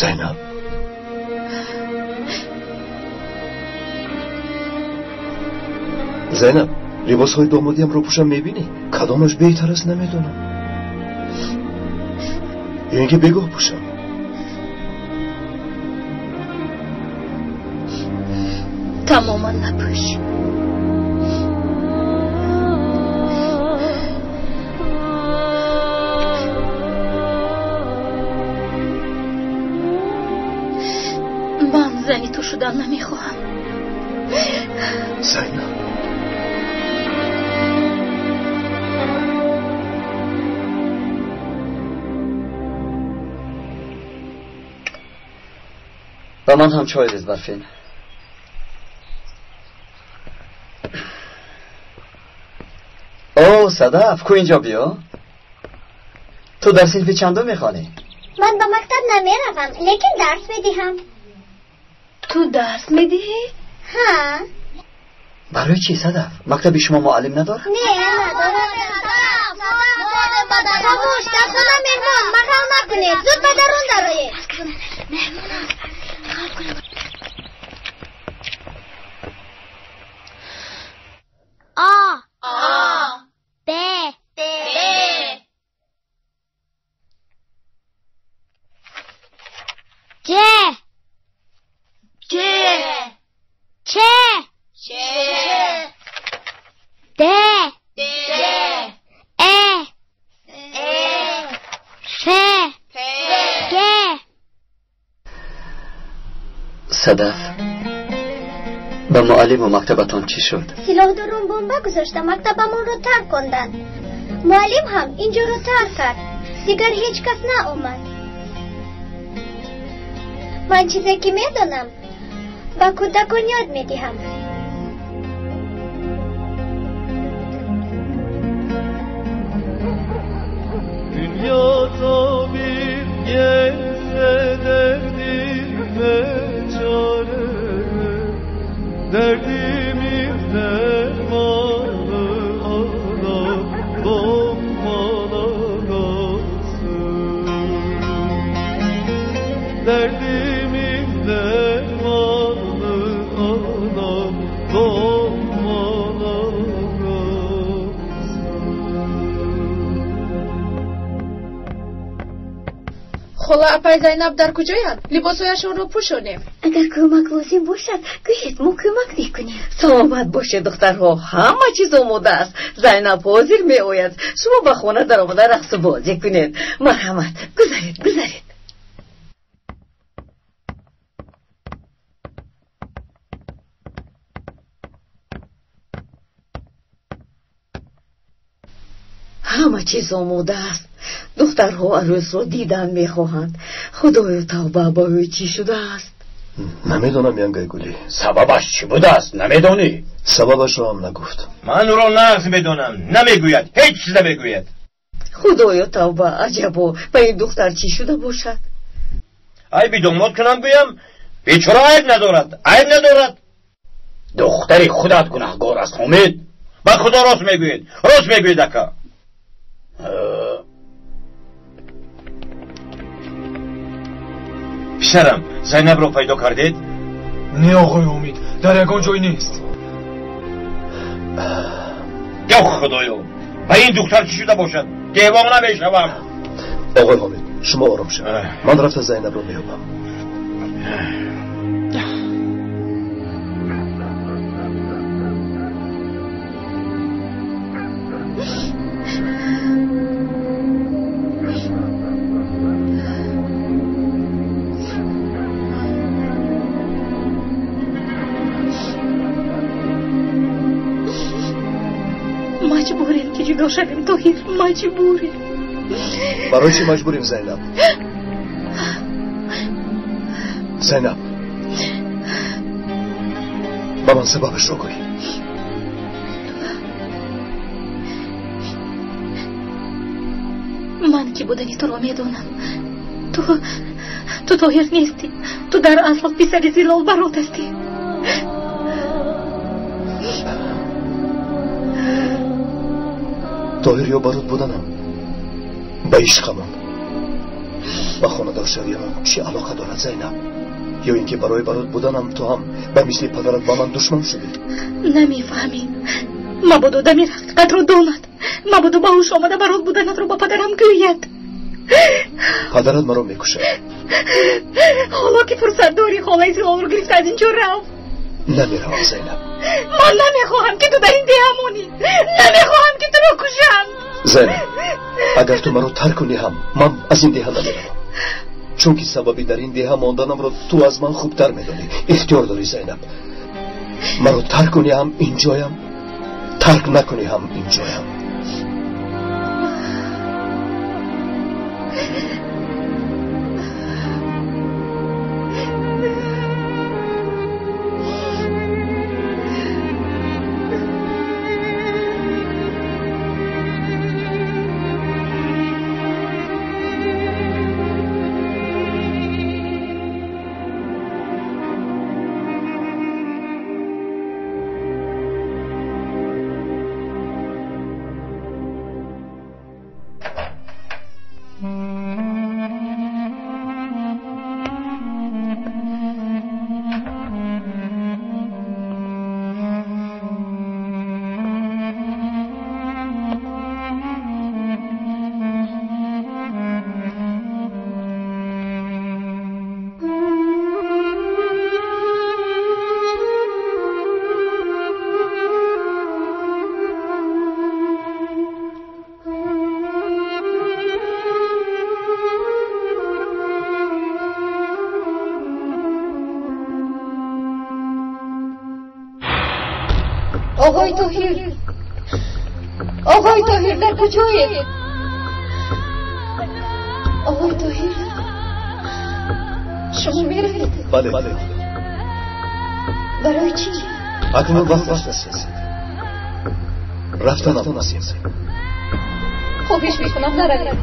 Зайнаб, Зайнаб, либосҳои домодиамро пӯшам, мебинӣ? Кадомаш беҳтар аст, намедонам. Ё ин ки бегоҳ пӯшам? Тамоман напӯш. Ман зани ту шудан намехоҳам. Зайнаб, ба ман ҳам чой рез, Барфин. О, Садаф, ку инҷо биё. Ту дар синфи чандум мехонӣ? Ман ба мактаб намеравам, лекин дарс медиҳам. Ту дарс медиҳӣ? Ҳа. Барои чӣ, Садаф? Мактаби шумо муаллим надорад? Не, надорад. Хомӯш, дар хона меҳмон, мағал накунед, зуд ба дарун дароед. А, Б, Ҷ, Ч, Д, Э, Ф, Г. Садаф, ба муаллиму мактабатон чӣ шуд? Силоҳдорон бомба гузошта мактабамонро тарк карданд. Муаллим ҳам инҷоро тарк кард. Дигар ҳеҷ кас наомад. Ман чизе ки медонам, ба кӯдакон ёд медиҳам. Dünya tabip gelse derdime çare, derdimiz dermanı Allah lokmalar olsun. Derdimiz dermanı Allah lokmalar olsun. Хола, апай Зайнаб дар куҷоянд? Либосҳояшонро пӯшонем. Агар кӯмак лозим бошад, гӯед, мо кӯмак мекунем. Саломат бошед, духтарҳо, ҳама чиз омода аст. Зайнаб ҳозир меояд. Шумо ба хона даромада рақсу бозӣ кунед. Марҳамат, гузаред, гузаред. Ҳама чиз омода аст. Духтарҳо арӯсро дидан мехоҳанд. Худоё, тавба, ба ӯ чӣ шудааст? Намедонам, янгай гулӣ. Сабабаш чӣ будааст, намедонӣ? Сабабашро ҳам нагуфт. Ман ӯро нағз медонам. Намегӯяд, ҳеҷ чиз намегӯяд. Худоё, тавба, аҷабо, ба ин духтар чӣ шуда бошад? Айби домод кунам гӯям, бечора айб надорад, айб надорад. Духтари худат гунаҳгор аст, Ҳомид. Ба худо рост мегӯед, рост мегӯед, ака. Писарам, Зайнабро пайдо кардед? Не, оғои Ҳомид, дар ягон ҷой нест. Ё худоё, ба ин духтар чӣ шуда бошад? Девона мешавам. Оғои Ҳомид, шумо ором шавед. Ман рафта Зайнабро меёбам. Маҷбурем ки ҷудо шавем, Тоҳир, маҷбурем. Барои чӣ маҷбурем, Зайнаб? Зайнаб, ба ман сабабашро гӯй. Ман ки будани туро медонам. Ту Тоҳир нестӣ. Ту дар асл писари Зилол Барот ҳастӣ. Тоҳир ё Барот буданам ба ишқамон, Ба хонадоршавиамон чӣ алоқа дорад, Зайнаб? Ё ин ки барои барот буданам ту ҳам ба мисли падарат ба ман душман шудӣ? Намефаҳмӣ. Мабодо Дамир ҳақиқатро донад, мабодо ба ҳуш омада барот буданатро ба падарам гӯяд. Падарат маро мекушад. Ҳоло ки фурсат дорӣ, холаи Зилолро гирифта аз ин ҷо рав. Намеравам, Зайнаб. Ман намехоҳам, ки ту дар ин деҳа монӣ. Намехоҳам, ки туро кушанд. Зайнаб, агар ту маро тарк кунӣ ҳам, ман аз ин деҳа намеравам, чунки сабаби дар ин деҳа монданамро ту аз ман хубтар медонӣ. Ихтиёр дорӣ, Зайнаб. Маро тарк кунӣ ҳам инҷоям, тарк накунӣ ҳам инҷоям. آقای طاهر، آقای طاهر در کجایید؟ آقای طاهر، شما میروید؟ بله. برای چی؟ اکنون وقتش رسید. رفتنم لازم. خواهش میکنم نروید.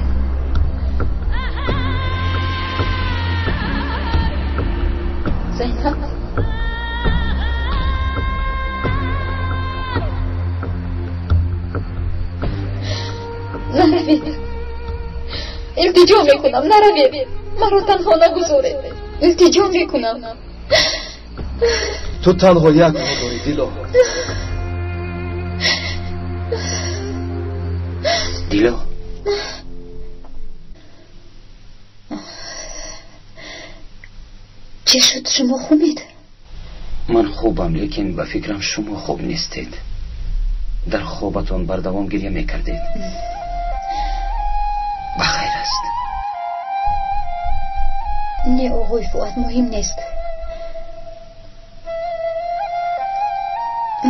زینب، наравед. Илтиҷо мекунам, наравед. Маро танҳо нагузоред. Илтиҷо мекунам. Ту танҳо як роҳ дорӣ, Дило. Дило, чӣ шуд? Шумо хубед? Ман хубам, лекин ба фикрам шумо хуб нестед. Дар хобатон бардавом гирья мекардед. Ба хайр аст? Не, оғои Фуад, муҳим нест.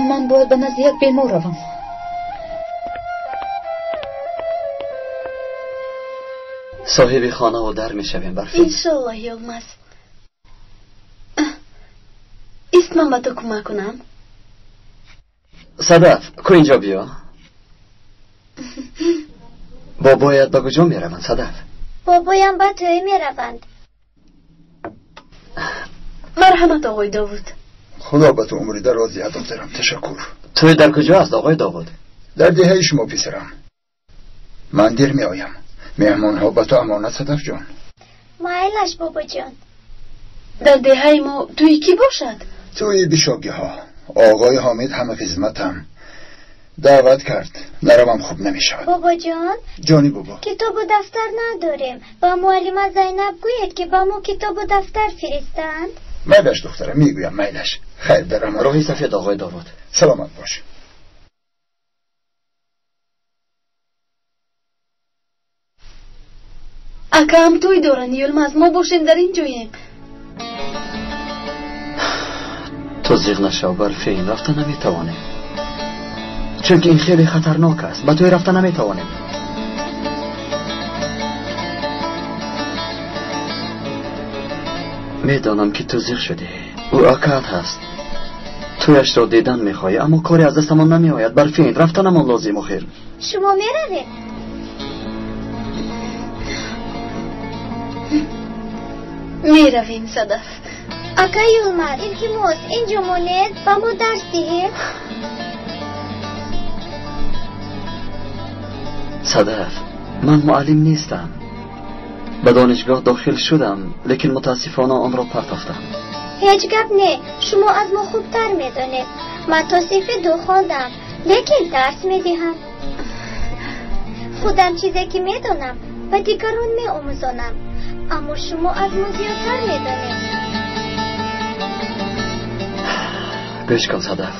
Ман бояд ба назди як бемор равам. Соҳиби хонаву дар мешавем, Барфин. Иншоллоҳ, Йолмаз. Ист, ман ба ту кӯмак кунам. Садаф, ку инҷо биё. Бобоят ба куҷо мераванд, Садаф? Бобоям ба тӯй мераванд. Марҳамат, оғои Довуд. Худо ба ту умри дароз диҳад, духтарам. Ташаккур. Тӯй дар куҷо аст, оғои Довуд? Дар деҳаи шумо, писарам. Ман дер меоям. Меҳмонҳо ба ту амонат, Садаф ҷон. Майлаш, бобоҷон. Дар деҳаи мо тӯи кӣ бошад? Тӯи бишогиҳо. Оғои Ҳомид ҳама хизматам даъват кард. Наравам хуб намешавад. Бобоҷон, ҷони бобо, китобу дафтар надорем. Ба муаллима Зайнаб гӯед, ки ба мо китобу дафтар фиристанд. Майлаш, духтарам, мегӯям, майлаш. Хайр, дар амон. Роҳи сафед, оғои Довуд. Саломат бош. Акаам тӯй доранд, Йолмаз. Мо бошем дар ин ҷоем. Ту зиғ нашав, Барфин, рафта наметавонем, чунки ин хеле хатарнок аст. Ба тӯй рафта наметавонем. Медонам, ки ту зиғ шудӣ. Ӯ акаат ҳаст, тӯяшро дидан мехоҳӣ, аммо коре аз дастамон намеояд, Барфин. Рафтанамон лозим охир. Шумо меравед? Меравем, Садаф. Ака Юлмаз, илтимос, инҷо монед, ба мо дарс диҳед. Садаф, ман муаллим нестам. Ба донишгоҳ дохил шудам, лекин мутаассифона онро партофтам. Ҳеҷ гап не, шумо аз мо хубтар медонед. Ман то синфи 2 хондам, лекин дарс медиҳам. Худам чизе ки медонам ба дигарон меомӯзонам, аммо шумо аз мо зиёдтар медонед. Гӯш кун Садаф,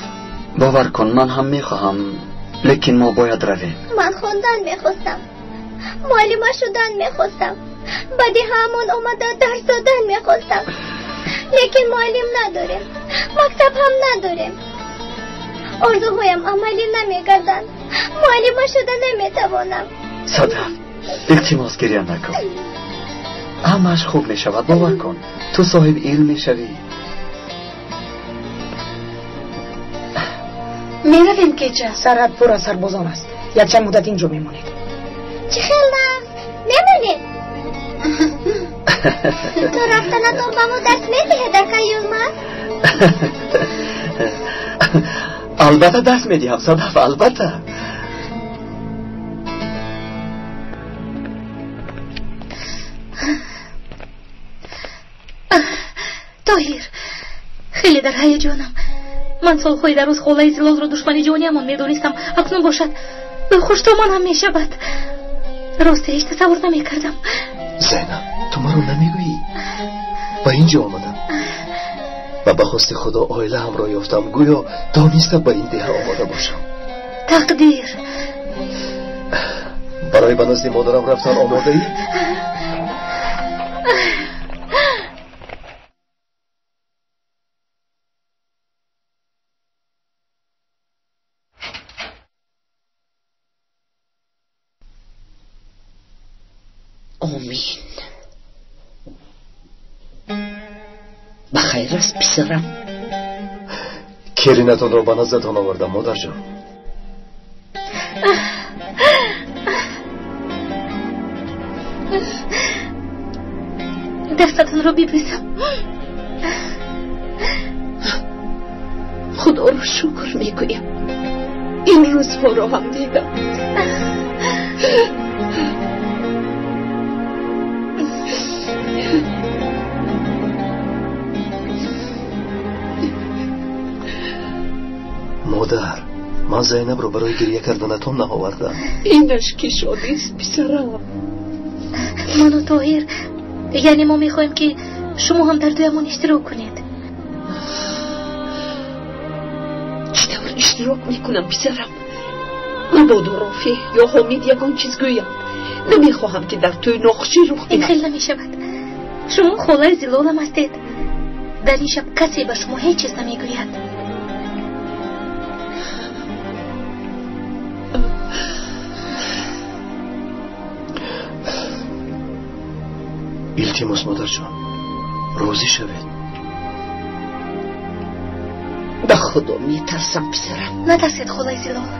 бовар кун, ман ҳам мехоҳам, лекин мо бояд равем. Ман хондан мехостам, муаллима шудан мехостам, ба деҳаамон омада дарс додан мехостам, лекин муаллим надорем, мактаб ҳам надорем. Орзуҳоям амалӣ намегарданд, муаллима шуда наметавонам. Садаф, илтимос гиря накун, ҳамааш хуб мешавад, бовар кун, ту соҳиби илм мешавӣ. Меравем кеча. Сарҳад пур аз сарбозон аст, якчанд муддат инҷо мемонед. Чӣ хел нағз, мемонем. То рафтанатон ба мо дарс медиҳед, ака Юлмаз? Албатта дарс медиҳам, Садаф, албатта. Тоҳир, хеле дар ҳаяҷонам. Ман солҳои дароз холаи Зилолро душмани ҷониамон медонистам, акнун бошад ӯ хуштомон ҳам мешавад. Росте ҳеҷ тасаввур намекардам. Зайнаб, ту маро намегӯӣ? Ба ин ҷо омадам ва ба хости Худо оилаамро ёфтам, гӯё дониста ба ин деҳа омода бошам. Тақдир. Барои ба назди модарам рафтан омодаӣ? Омин. Ба хайр аст, писарам. Келинатонро ба наздатон овардам, модарҷон. Дастатонро бибӯсам. Худоро шукр мегӯям, ин рӯзҳоро ҳам дидам. Модар, ман Зайнабро барои гиря карданатон наовардам. Инаш ки шодист, писарам. Ману Тоҳир, яъне мо мехоҳем ки шумо ҳам дар тӯямон иштирок кунед. Чӣ тавр иштирок мекунам, писарам? Мабодо Рофеъ ё Ҳомид ягон чиз гӯянд. Намехоҳам ки дар тӯй нохушӣ рух диҳад. Ин хел намешавад. Шумо холаи Зилолам ҳастед. Дар ин шаб касе ба шумо ҳеҷ чиз намегӯяд. Илтимос, модарҷон, розӣ шавед. Ба Худо метарсам, писарам. Натарсед, холаи Зилол,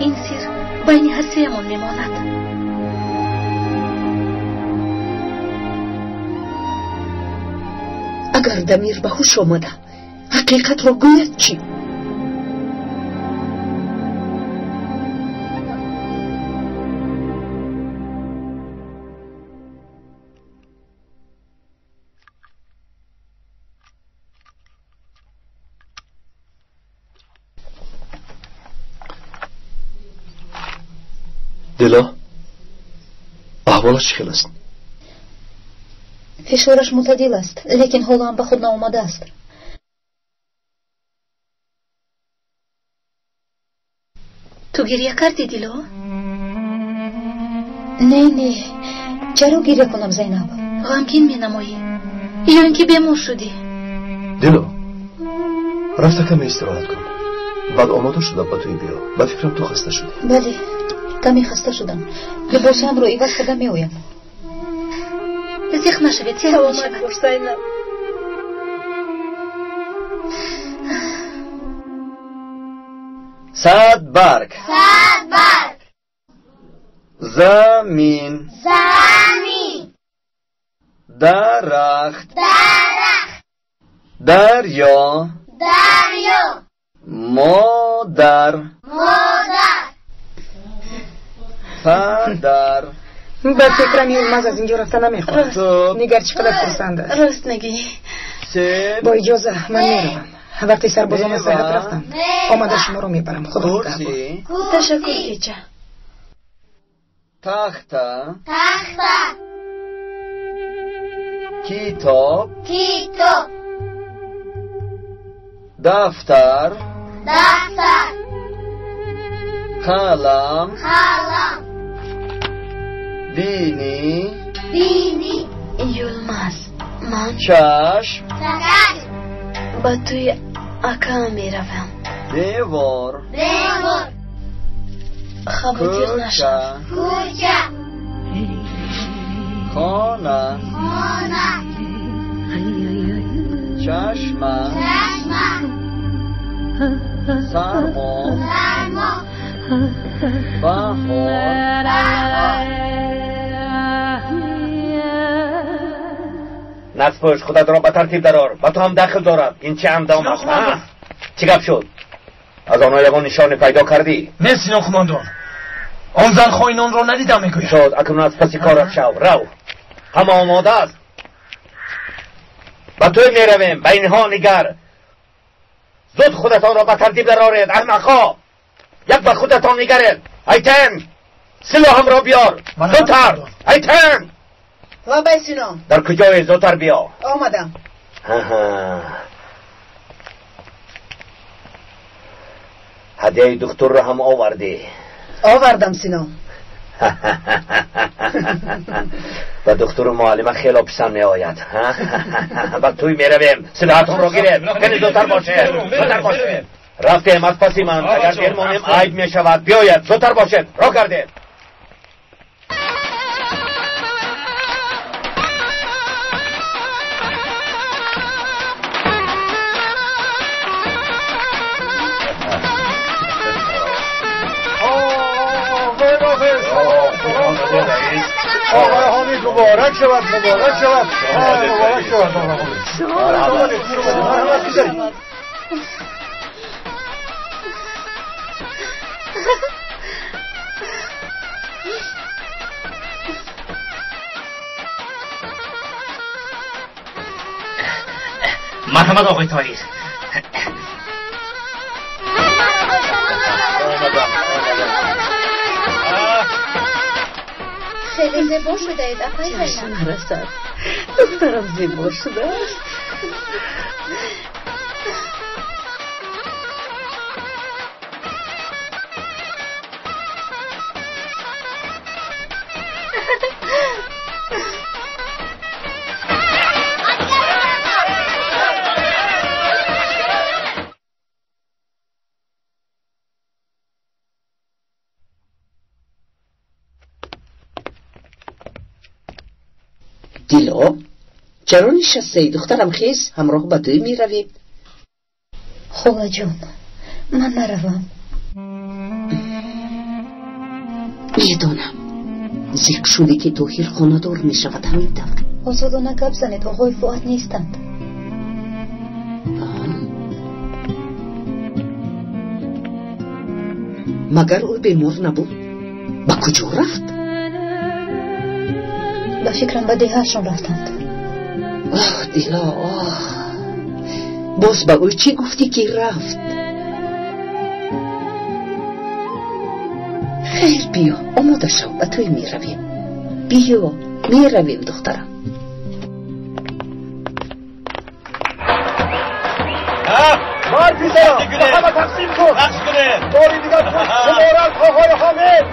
ин сир байни ҳар сеямон мемонад. Агар Дамир ба ҳуш омада ҳақиқатро гӯяд чӣ? Дило, аҳволаш чӣ хел аст? Фишораш мӯътадил аст, лекин ҳоло ҳам ба худ наомадааст. Ту гиря кардӣ, Дило? Не, не, чаро гиря кунам, Зайнаб? Ғамгин менамоӣ ё ин ки бемор шудӣ? Дило, рафта каме истироҳат кун, баъд омода шуда ба тӯй биё. Ба фикрам ту хаста шудӣ. Бале, каме хаста шудам. Либосамро иваз карда меоям. Зиқ нашавед, сеҳат мешавад. Бош, Зайнаб. Сад барг. Сад барг. Замин. Замин. Дарахт. Дарахт. Дарё. Дарё. Модар. Модар. Падар. Ба фикрам Юлмаз аз инҷо рафта намехоҳад. Нигар чӣ қадар хурсанд аст. Рост мегӯӣ. Бо иҷоза ман меравам. Вақте сарбозон аз сарҳад рафтанд, омада шуморо мебарам. Худо нигаҳбон. Ташаккур, кеча. Тахта. Тахта. Китоб. Китоб. Дафтар. Дафтар. Қалам. Қалам. Бинӣ. Бинӣ. Юлмаз, ман чашм. Чашм. Ба тӯи акаам меравам. Девор. Девор. Хавотир нашав. Кӯча. Хона. Хона. Чашма. Чашма. Сармо. Сармо. Баҳор. Баҳор. Наспӯш, худатро ба тартиб дарор. Ба ту ҳам дахл дорад. Ин чӣ андом аст? Чӣ гап шуд? Аз онҳо ягон нишоне пайдо кардӣ? Не, сино қумондон. Он зан хоинонро надидам, мегӯяд. Шуд, акнун аз паси корат шав. Рав. Ҳама омода аст. Ба тӯй меравем. Ба инҳо нигар. Зуд худатонро ба тартиб дароред, аҳмақҳо. Як ба худатон нигаред. Айтен, силоҳамро биёр. Зудтар. Айтен. Лабай, Сино. Дар куҷое? Зудтар биё. Омадам. Ҳадияи духтурро ҳам овардӣ? Овардам, Сино. Ба духтуру муаллима хело писанд меояд. Ба тӯй меравем. Силоҳатонро гиред. Хеле зудтар бошед. Зудтар бошед. Рафтем, аз паси ман. Агар дер монем, айб мешавад. Биёед, зудтар бошед. Роҳ кардед. آقای حامد مبارک شود، مبارک شود، مبارک شود. آقای марҳамат, оғои Тоҳир. Хеле зебо шудаед, апай Зайнаб. Нарасад, духтарам зебо шудааст. Дило, чаро нишастаӣ? Духтарам, хез, ҳамроҳ ба тӯй меравем. Холаҷон, ман наравам. Медонам, зиқ шудӣ, ки Тоҳир хонадор мешавад, ҳамин тавр. Озодона гап занед, оғои Фуат нестанд. Магар ӯ бемор набуд? Ба куҷо рафт? Ба фикрам, ба деҳаашон рафтанд. Оҳ, Дило, оҳ, боз ба ӯ чӣ гуфтӣ, ки рафт? Хейр, биё, омода шав, ба тӯй меравем. Биё, меравем, духтарам. Мар писарам, ба ҳама тақсим кун. Бори дигар муборак, оғои Ҳомид.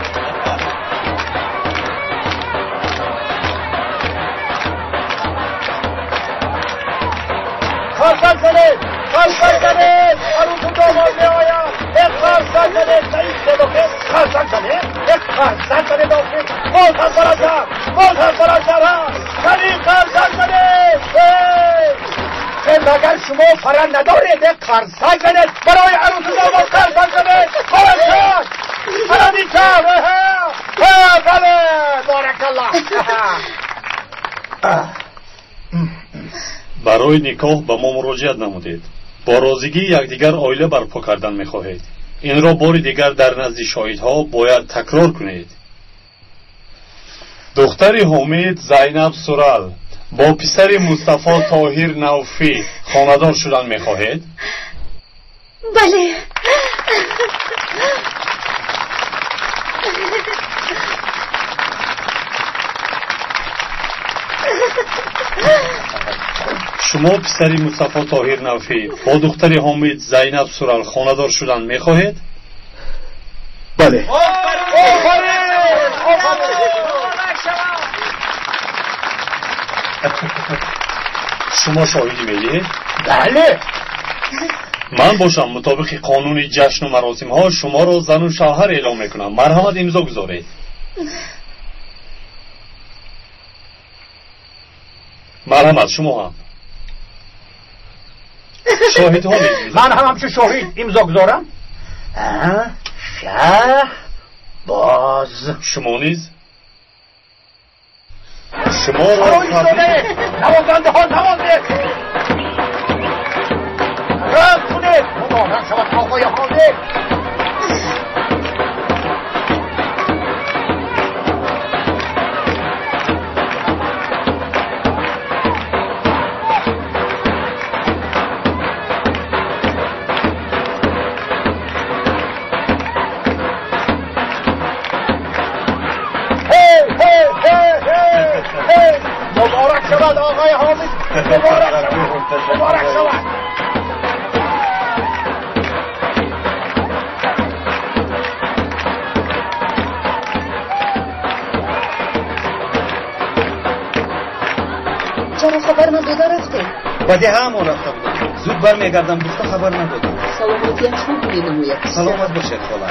خرسک زنید، خرسک زنید، عروس و داماد میآید. یک خرسک زنید، سعید بخیر. خرسک زنید، یک خرسک زنید آخر. باز هم برادر، باز هم برادر. کمی خرسک زنید. مگر شما فرن ندارید؟ یک خرسک زنید برای عروس و داماد. خرسک زنید، برکت فرنیچر. بله، بارک الله. Барои никоҳ ба мо муроҷиат намудед. Бо розигии якдигар оила барпо кардан мехоҳед. Инро бори дигар дар назди шоҳидҳо бояд такрор кунед. Духтари Ҳомид Зайнаб Сурал бо писари Мустафо Тоҳир Навфӣ хонадор шудан мехоҳед? Бале. Шумо писари Мустафо Тоҳир Навфӣ бо духтари Ҳомид Зайнаб Сурал хонадор шудан мехоҳед? Бале. Шумо шоҳидӣ медиҳед? Бале. Ман бошам мутобиқи қонуни ҷашну маросимҳо шуморо зану шавҳар эълом мекунам. Марҳамат, имзо гузоред. Марҳамат, шумо ҳам. Шоҳидҳо мегузоранд. Ман ҳам ҳамчун шоҳид имзо гузорам? Шаҳбоз. Шумо низ? Шуморо навозандаҳо навозед, рақс кунед. Муборак шавад оғои ҳомид. مبارک شود آقای حامد، مبارک شود، مبارک شود. چرا خبر نداده رفته؟ ба деҳаамон рафта будам. Зуд бармегардам гуфта хабар надодам. Саломатият хуб менамояд. Саломат бошед, хола.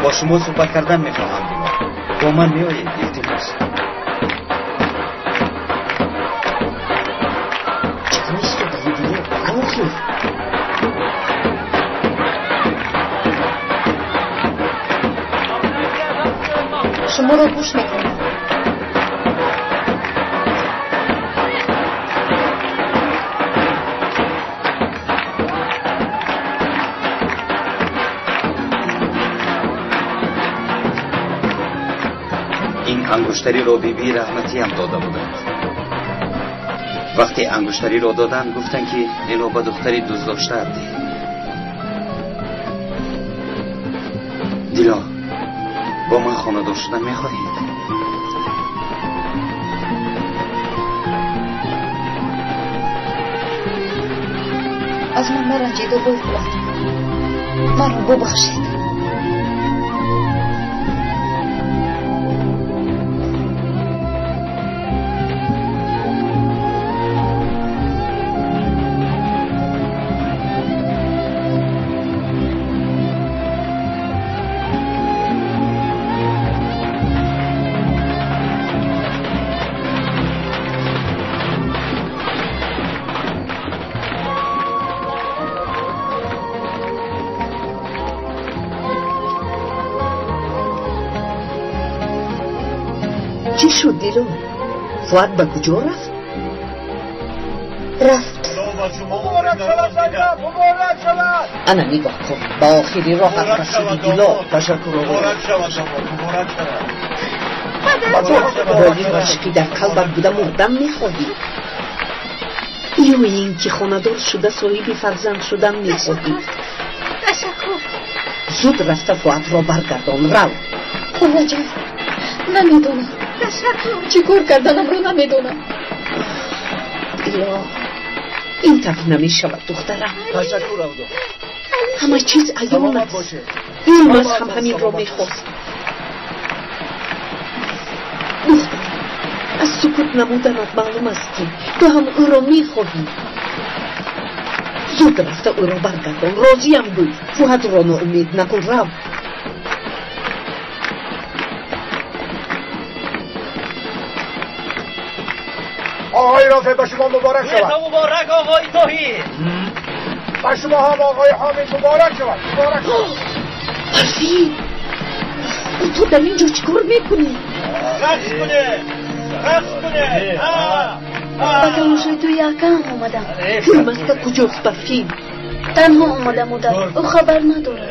Бо шумо суҳбат кардан мехоҳам, Дило. Бо ман меоед, илтимос. Чаро истодаи, Дило? Охир шуморо гӯш мекунам. Ин ангуштариро биби раҳматиам дода буданд. Вақте ангуштариро доданд, гуфтанд ки инро ба духтари дӯстдоштаат деҳ. Дило, бо ман хонадор шудан мехоҳед? Аз ман наранҷед, обои Фуат. Маро бубахшед. Чӣ шуд, Дило? Фуат ба куҷо рафт? Рафт. Муборак шавад, Зайнаб, муборак шавад. Ана нигоҳ кун, ба охири роҳат расиди, Дило. Ташаккур, муборак шавад, муборак шавад. Бо ин рашки дар қалбат буда мурдан мехоҳӣ? Ё ин ки хонадор шуда соҳиби фарзанд шудан мехоҳӣ? Ташаккур. Зуд рафта Фуатро баргардон, рав. Холаҷон, намедонам. Ташаккур. Чӣ кор карданамро намедонам. Дило, ин тавр намешавад, духтарам. Ташаккур, Авдо. Ҳама чиз аён аст. Юлмаз ҳам ҳаминро мехост. Духтарам, аз сукут намуданат маълум аст, ки ту ҳам ӯро мехоҳӣ. Зуд рафта ӯро баргардон, розиям гӯй. Фуҳатро ноумед накун, рав. آقای رافع، به شما مبارک شود. مبارک آقای توحید. به شما هم آقای حامد مبارک شود. مبارک شود. برفی، تو در اینجا چیکار میکنی؟ رقص کنه، رقص کنه. Ба тамошои тӯи акаам омадам. Гулмаста куҷост, Барфин? Танҳо омада, модар. Ӯ хабар надорад.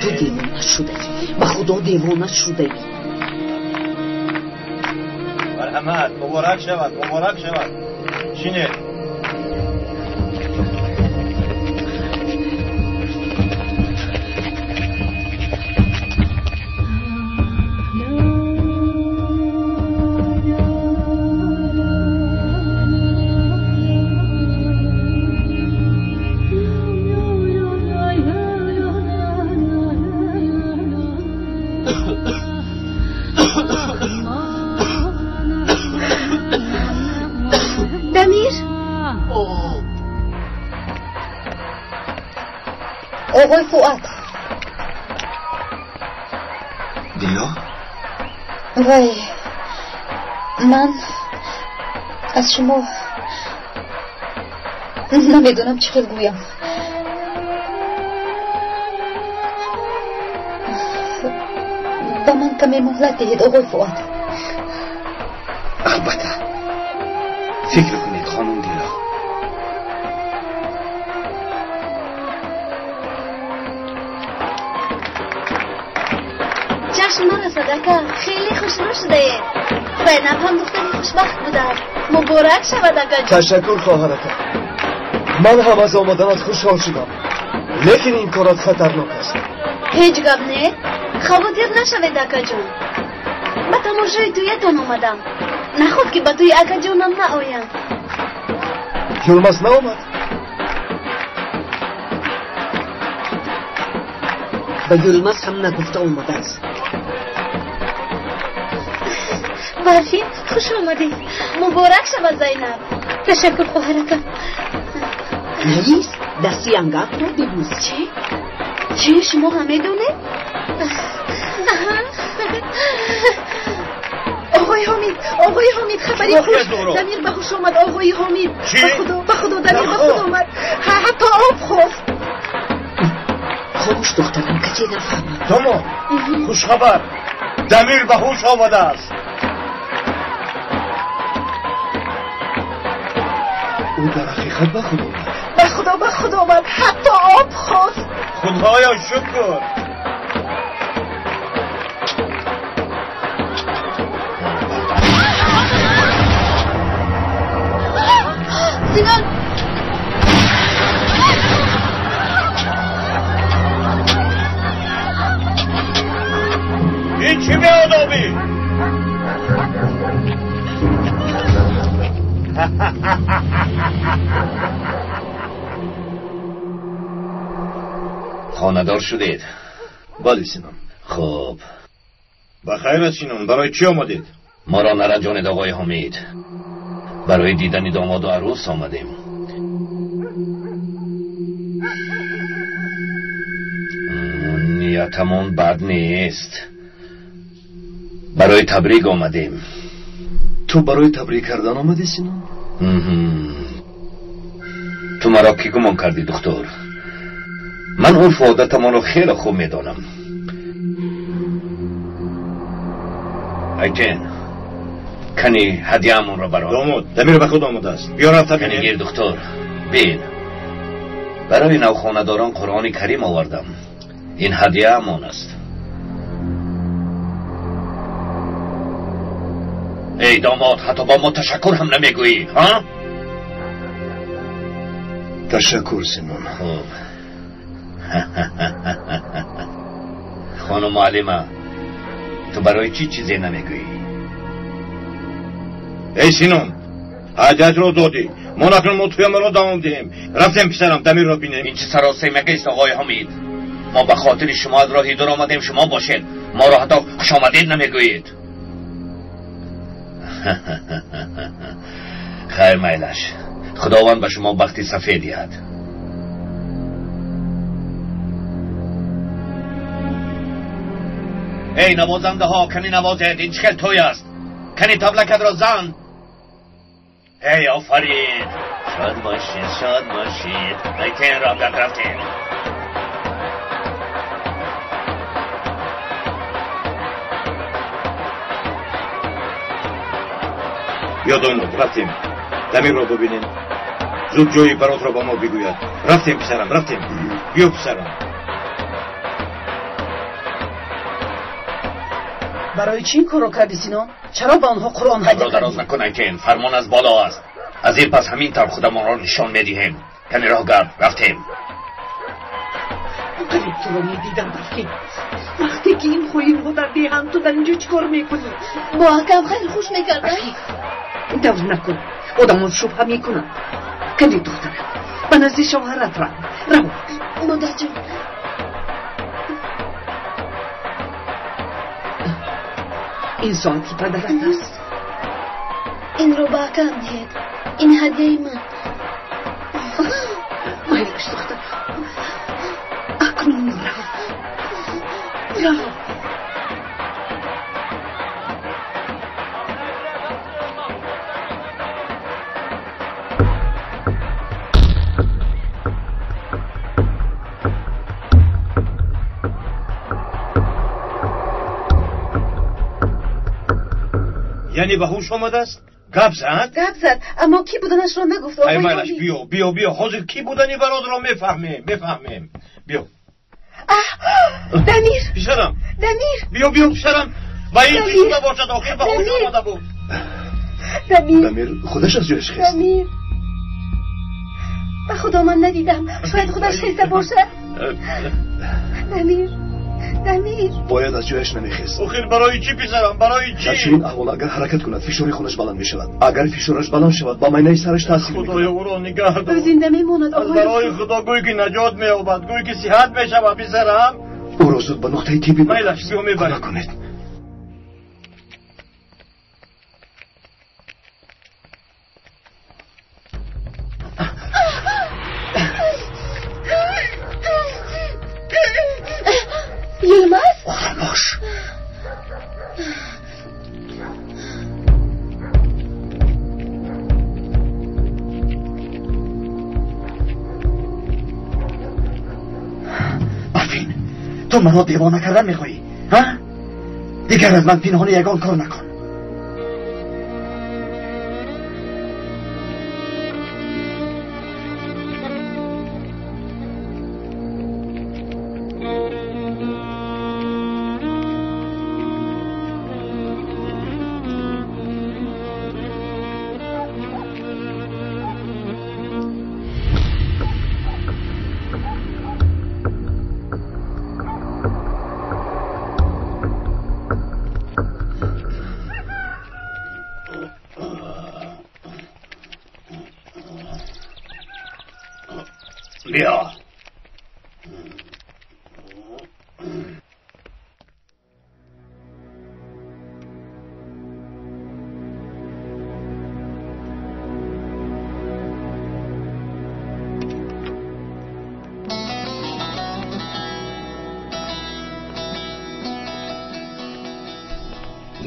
Ту девона шудаӣ, ба худо девона шудаӣ. Марҳамат, муборак шавад, муборак шавад. Шинед. Оғои Фуат. Дило? Вай, ман аз шумо намедонам чӣ хел гӯям. Ба ман каме муҳлат диҳед, оғои Фуат. Албатта. Фикр кунед, хонум Дило. Чашм нарасад, ака, хеле хушрӯ шудаед. Зайнаб ҳам духтари хушбахт будааст. Муборак шавад, акаҷон. Ташаккур, хоҳарака. Ман ҳам аз омаданат хушҳол шудам, лекин ин корат хатарнок аст. Ҳеҷ гап не, хавотир нашавед, акаҷон. Ба тамошои тӯятон омадам. Наход ки ба тӯи акаҷонам наоям. Юлмаз наомад? Ба Юлмаз ҳам нагуфта омадааст. Барфин, хуш омадед. Муборак шавад, Зайнаб. Ташаккур, хоҳаракам. Раис, дасти ангатро бибӯс. Чӣ? Чӣ, шумо ҳам медонед? Оғои Ҳомид, оғои Ҳомид, хабари хуш. Дамир ба ҳуш омад, оғои Ҳомид. Ба худо, ба худо, Дамир ба худ омад. Ҳатто об хост. Хомӯш, духтарам, касе нафаҳмад. Домод, хушхабар, Дамир ба ҳуш омадааст. Ӯ дар ҳақиқат ба худ омад. Ба худо, ба худ омад, ҳатто об хост. Худоё шукр. Синон! Ин чӣ беодобӣ? Хонадор шудед? Бале, Синон. Хуб. Ба хайр аст, Синон. Барои чӣ омадед? Моро наранҷонед, оғои Ҳомид. Барои дидани домоду арӯс омадем. Ниятамон бад нест. Барои табрик омадем. Ту барои табрик кардан омадӣ, Синон? Ту маро кӣ гумон кардӣ, духтур? Ман урфу одатамонро хеле хуб медонам. Айтен, кани ҳадияамонро барор. Домод, Дамир ба худ омадааст. Биё рафта бинем. Кани гир, духтур, бин. Барои навхонадорон Қуръони Карим овардам. Ин ҳадияамон аст. Эй домод, ҳатто бо мо ташаккур ҳам намегӯӣ, ҳа? Ташаккур, Синон. Хуб. Хонум муаллима, ту барои чӣ чизе намегӯӣ? Эй Синон, ҳадиятро додӣ. Мо накунун мо тӯямонро давом диҳем. Рафтем, писарам, Дамирро бинем. Ин чӣ саросемагист, оғои Ҳомид? Мо ба хотири шумо аз роҳи дур омадем, шумо бошед моро ҳатто хушомадед намегӯед. Хайр, майлаш, Худованд ба шумо бахти сафед диҳад. Эй навозандаҳо, кани навозед, ин чӣ хел тӯй аст? Кани таблакатро зан. Эй, офарин, шод бошед, шод бошед. Айтен, рафтан, рафтем. Биё, домод, рафтем. Дамирро бубинем. Зуд ҷои баротро ба мо бигӯяд. Рафтем, писарам, рафтем. Биё, писарам. Барои чӣ ин корро кардӣ, Синон? Чаро ба онҳо Қуръон ҳадя кардӣ? Дароз накун, Айтен, фармон аз боло аст. Аз ин пас ҳамин тавр худамонро нишон медиҳем. Каме роҳ гард, рафтем. Қариб туро медидам, Барфин. Вақте ки ин хоинҳо дар деҳанд, ту дар инҷо чӣ кор мекунӣ? Бо акам хеле хуш мекардам. Ин тавр накун, одамон шубҳа мекунанд. Кани духтарам, ба назди шавҳарат рав. Рав. Модарҷон. Ин соати падарат аст. Инро ба акам диҳед. Ин ҳадияи ман. Майлаш, духтарам. Акнун рав. Рав. Яъне ба ҳуш омадааст? Гап зад? Гап зад, аммо кӣ буданашро нагуфт. Ай майлаш, биё, биё, биё, ҳозир кӣ будани бародарро мефаҳмем, мефаҳмем. Биё. Дамир! Писарам! Дамир! Биё, биё, писарам! Ба ин чӣ шуда бошад, охир ба ҳуш омада буд. Дамир! Дамир худаш аз ҷояш хест. Дамир! Ба худо ман надидам, шояд худаш хеста бошад. Дамир! Дамир! Бояд аз ҷояш намехест. Охир барои чӣ, писарам, барои чӣ? Дар чунин аҳвол агар ҳаракат кунад, фишори хунаш баланд мешавад. Агар фишораш баланд шавад, ба майнаи сараш таъсир мекунад. Худоё, ӯро нигаҳ дор. Ӯ зинда мемонад, аз барои Худо гӯй ки наҷот меёбад, гӯй ки сиҳат мешавад, писарам. Ӯро зуд ба нуқтаи тиббӣ майлаш, биё мебарем. Кӯмак кунед. Йилмаз? Ором бош. Барфин, ту маро девона кардан мехоҳӣ, ҳа? Дигар аз ман пинҳонӣ ягон кор накун. Биё.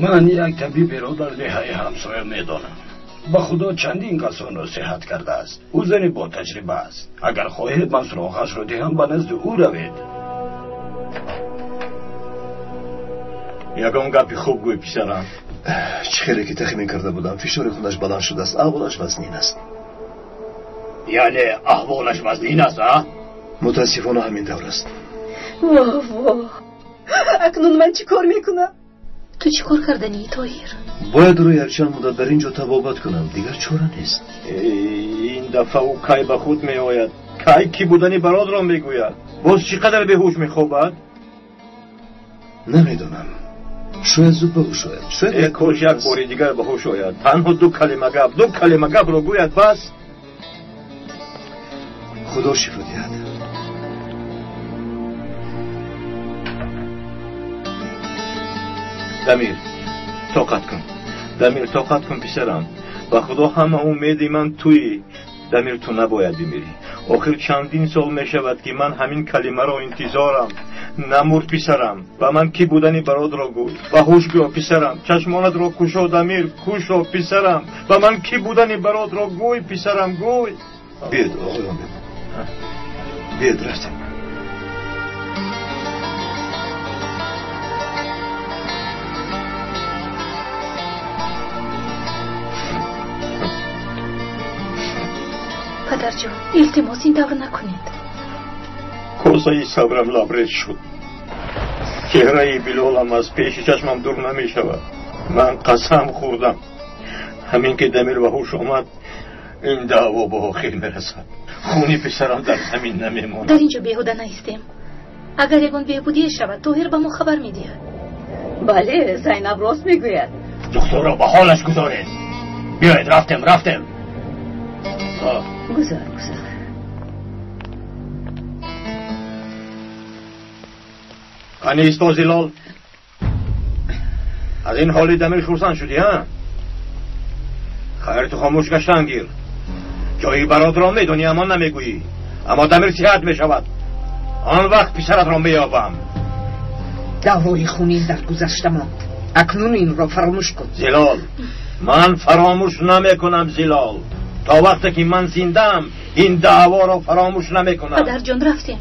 Ман як табиберо дар деҳаи ҳамсоя медонам. Ба худо чандин касонро сиҳат кардааст. Ӯ зани ботаҷриба аст. Агар хоҳед ман суроғашро диҳам, ба назди ӯ равед. Ягон гапи хуб гӯй, писарам. Чӣ хеле ки тахмин карда будам, фишори хунаш баланд шудааст, аҳволаш вазнин аст. Яъне аҳволаш вазнин аст, а? Мутаассифона ҳамин тавр аст. Воҳ, воҳ! Акнун ман чӣ кор мекунам? Ту чӣ кор карданӣ, Тоҳир? Бояд ӯро якчанд муддат дар ин ҷо табобат кунам, дигар чора нест. Ин дафъа ӯ кай ба худ меояд? Кай кӣ будани бародарро мегӯяд? Боз чӣ қадар беҳуш мехобад? Намедонам. Шояд зуд ба ҳуш ояд. Шояд кош як бори дигар ба ҳуш ояд. Танҳо ду калима гап, ду калима гапро гӯяд, бас. Худо шифо диҳад. Дамир, тоқат кун. Дамир, тоқат кун, писарам. Ба худо ҳама умеди ман туӣ. Дамир, ту набояд бимирӣ. Охир чандин сол мешавад ки ман ҳамин калимаро интизорам. Намур, писарам. Ба ман кӣ будани бародарро гӯй. Ба ҳуш биё, писарам. Чашмонатро кушо, Дамир, кушо, писарам. Ба ман кӣ будани бародарро гӯй, писарам, гӯй. Биёед, оғоён, биёед, рафтем. Падарҷон, илтимос, ин тавр накунед. Косаи сабрам лабрез шуд. Чеҳраи Билолам аз пеши чашмам дур намешавад. Ман қасам хӯрдам, ҳамин ки Дамир ба ҳуш омад, ин даъво ба охир мерасад. Хуни писарам дар замин намемонад. Дар инҷо беҳуда наистем. Агар ягон беҳбудие шавад, Тоҳир ба мо хабар медиҳад. Бале, Зайнаб рост мегӯяд. Духтурро ба ҳолаш гузоред. Биёед, рафтем, рафтем. Гузор, гузор. Қани исто, Зилол. Аз ин ҳоли Дамир хурсанд шудӣ, ҳа? Хайр, ту хомӯш гаштан гир. Ҷои бародарро медонӣ, аммо намегӯӣ. Аммо Дамир сиҳат мешавад. Он вақт писаратро меёбам. Даъвои хунин дар гузашта монд. Акнун инро фаромӯш кун. Зилол, ман фаромӯш намекунам, Зилол. То вақте ки ман зиндаам, ин даъворо фаромӯш намекунам. Падарҷон, рафтем.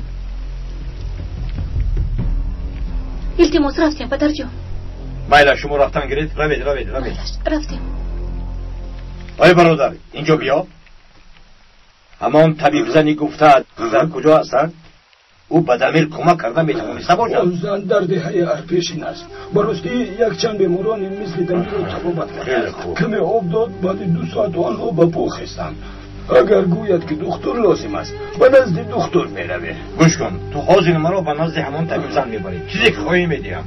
Илтимос, рафтем, падарҷон. Майла, шумо рафтан гиред. Равед, равед, равед. Рафтем. Ой бародар, инҷо биё. Ҳамон табибзани гуфтаат дар куҷо ҳастанд? Ӯ ба Дамир кӯмак карда метавониста бошад. Он зан дар деҳаи Арпешин аст. Ба ростӣ якчанд беморони мисли Дамирро табобат кардааст. Каме об дод, баъди 2 соат онҳо ба по хестанд. Агар гӯяд ки духтур лозим аст, ба назди духтур меравӣ. Гӯш кун, ту ҳозир маро ба назди ҳамон табибзан мебарӣ. Чизе ки хоҳӣ медиҳам.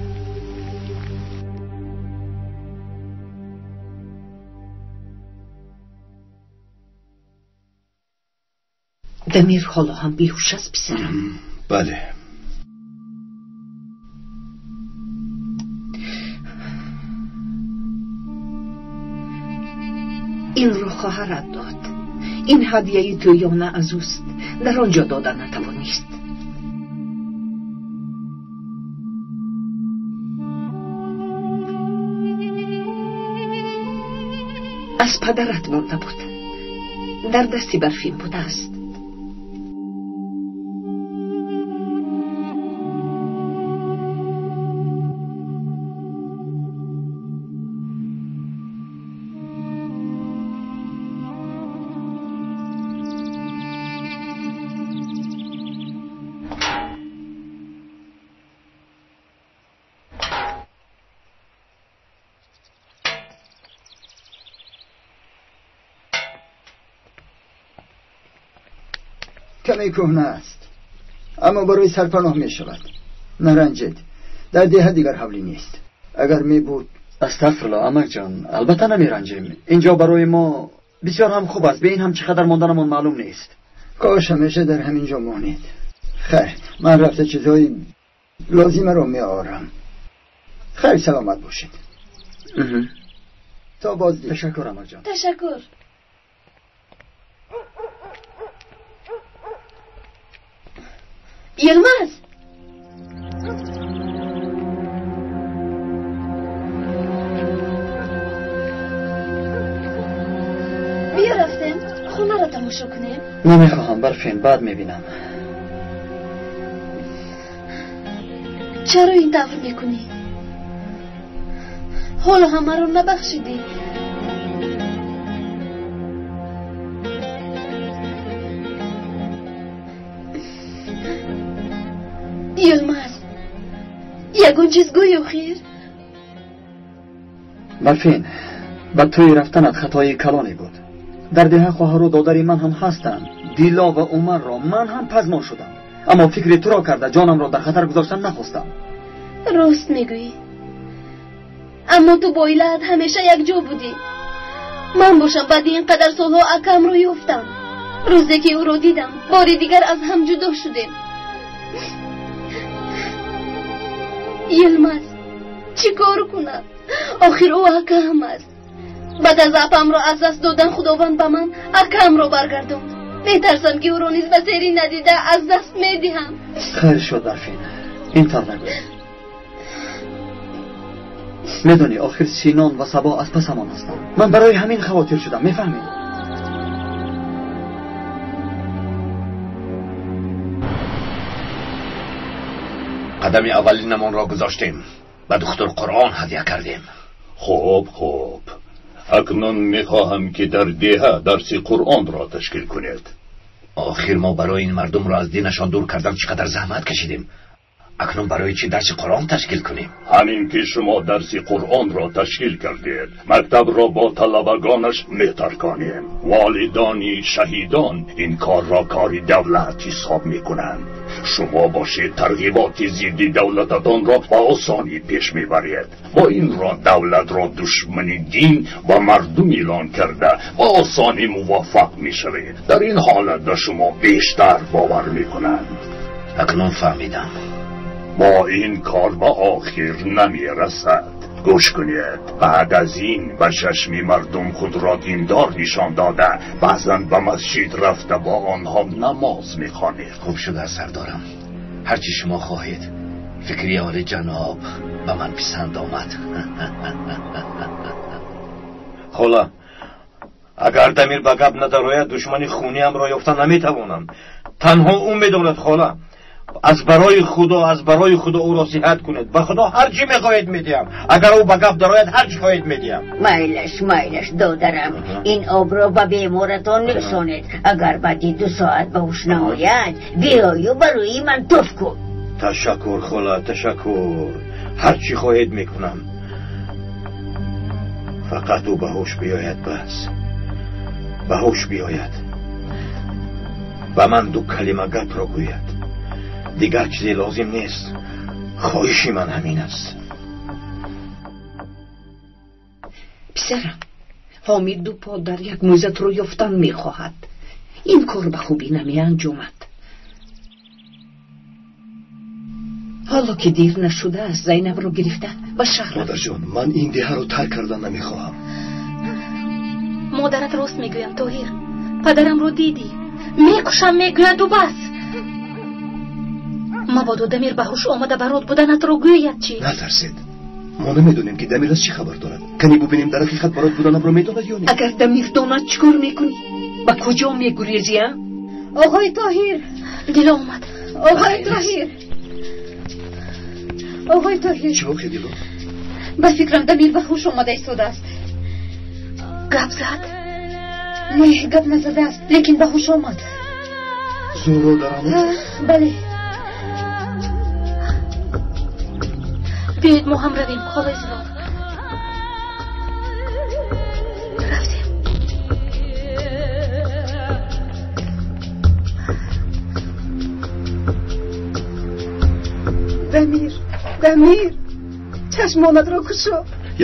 Дамир ҳоло ҳам беҳуш аст, писарам. Бале. Инро хоҳарат дод. Ин ҳадияи тӯёна аз ӯст. Дар он ҷо дода натавонист. Аз падарат монда буд. Дар дасти Барфин будааст. کمی کهنه است، اما برای سرپناه می شود. نرنجید، در دیه دیگر حولی نیست. اگر می بود. استغفرالله امک جان، البته نمی رنجیم. اینجا برای ما بسیار هم خوب است. به این هم چقدر ماندنمان معلوم نیست. کاش همیشه در همینجا مانید. خیر، من رفته چیزهای لازمه رو می آورم. خیر، سلامت باشید. تا بازدید. تشکر امک جان. تشکر. Yılmaz! Биё рафтем, хонаро тамошо кунем. Намехоҳам, Барфин, баъд мебинам. Чаро ин тавр мекунӣ? Ҳоло ҳамаро набахшидӣ. Йилмаз, ягон чиз гӯй охир. Барфин, ба тӯи рафтанат хатои калоне буд. Дар деҳа хоҳару додари ман ҳам ҳастанд. Дило ва Умарро ман ҳам пазмон шудам. Аммо фикри туро карда ҷонамро дар хатар гузоштан нахостам. Рост мегӯӣ. Аммо ту бо оилаат ҳамеша якҷо будӣ. Ман бошам баъди ин қадар солҳо акамро ёфтам. Рӯзе ки ӯро дидам, бори дигар аз ҳам ҷудо шудем. Йилмаз, чӣ кор кунам? Охир ӯ акам аст. Баъд аз апамро аз даст додан Худованд ба ман акамро баргардонд. Метарсам ки ӯро низ ба сери надида аз даст медиҳам. Хайр шуд, Барфин, ин тавр нагӯ. Медонӣ, охир Синон ва Сабо аз пасамон ҳастанд. Ман барои ҳамин хавотир шудам, мефаҳмӣ? Қадами аввалинамонро гузоштем. Ба духтур Қуръон ҳадя кардем. Хуб, хуб. Акнун мехоҳам ки дар деҳа дарси Қуръонро ташкил кунед. Охир мо барои ин мардумро аз динашон дур кардан чӣ қадар заҳмат кашидем. Акнун барои чӣ дарси Қуръон ташкил кунем? Ҳамин ки шумо дарси Қуръонро ташкил кардед, мактабро бо талабагонаш метарконем. Волидони шаҳидон ин корро кори давлат ҳисоб мекунанд. Шумо бошед тарғиботи зидди давлататонро ба осонӣ пеш мебаред. Бо ин роҳ давлатро душмани дин ва мардум эълон карда ба осонӣ муваффақ мешавед. Дар ин ҳолат ба шумо бештар бовар мекунанд. Акнун фаҳмидам. Бо ин кор ба охир намерасад. Гӯш кунед, баъд аз ин ба чашми мардум худро диндор нишон дода, баъзан ба масҷид рафта бо онҳо намоз мехонед. Хуб шуда сардорам, ҳарчи шумо хоҳед. Фикри оли ҷаноб ба ман писанд омад. Хола, агар Дамир ба гап надарояд, душмани хуниамро ёфта наметавонам. Танҳо ӯ медонад, хола. Аз барои Худо, аз барои Худо ӯро сиҳат кунед. Ба Худо ҳар чӣ мехоҳед медиҳам. Агар ӯ ба гап дарояд, ҳар чӣ хоҳед медиҳам. Майлаш, майлаш, додарам. Ин обро ба беморатон нӯшонед. Агар баъди 2 соат ба ҳуш наояд, биёю ба рӯи ман туф кун. Ташаккур, хола, ташаккур. Ҳар чӣ хоҳед мекунам. Фақат ӯ ба ҳуш биёяд, бас. Ба ҳуш биёяд. Ба ман 2 калима гапро гӯяд. Дигар чизе лозим нест. Хоҳиши ман ҳамин аст. Писарам, Ҳомид 2 по дар як мӯзатро ёфтан мехоҳад. Ин кор ба хубӣ намеанҷомад. Ҳоло ки дер нашудааст, Зайнабро гирифта ба шаҳр. Модарҷон, ман ин деҳаро тарк кардан намехоҳам. Модарат рост мегӯям, Тоҳир. Падарамро дидӣ. Мекушам, мегӯяду бас. Мабодо Дамир ба ҳуш омада барот буданатро гӯяд чӣ? Натарсед. Мо намедонем ки Дамир аз чӣ хабар дорад. Кани бубинем дар ҳақиқат барот буданамро медонад ё не? Агар Дамир донад чӣ кор мекунӣ? Ба куҷо мегурезӣ, а? Оғои Тоҳир! Дило омад. Оғои Тоҳир! Оғои Тоҳир! Чӣ воқеа, Дило? Ба фикрам Дамир ба ҳуш омада истодааст. Гап зад? Не, гап назадааст, лекин ба ҳуш омад. Зӯро дар ҳамон? Бале. Биёед мо ҳам равем, холаи Зилол. Рафтем. Дамир, Дамир, чашмонатро кушо.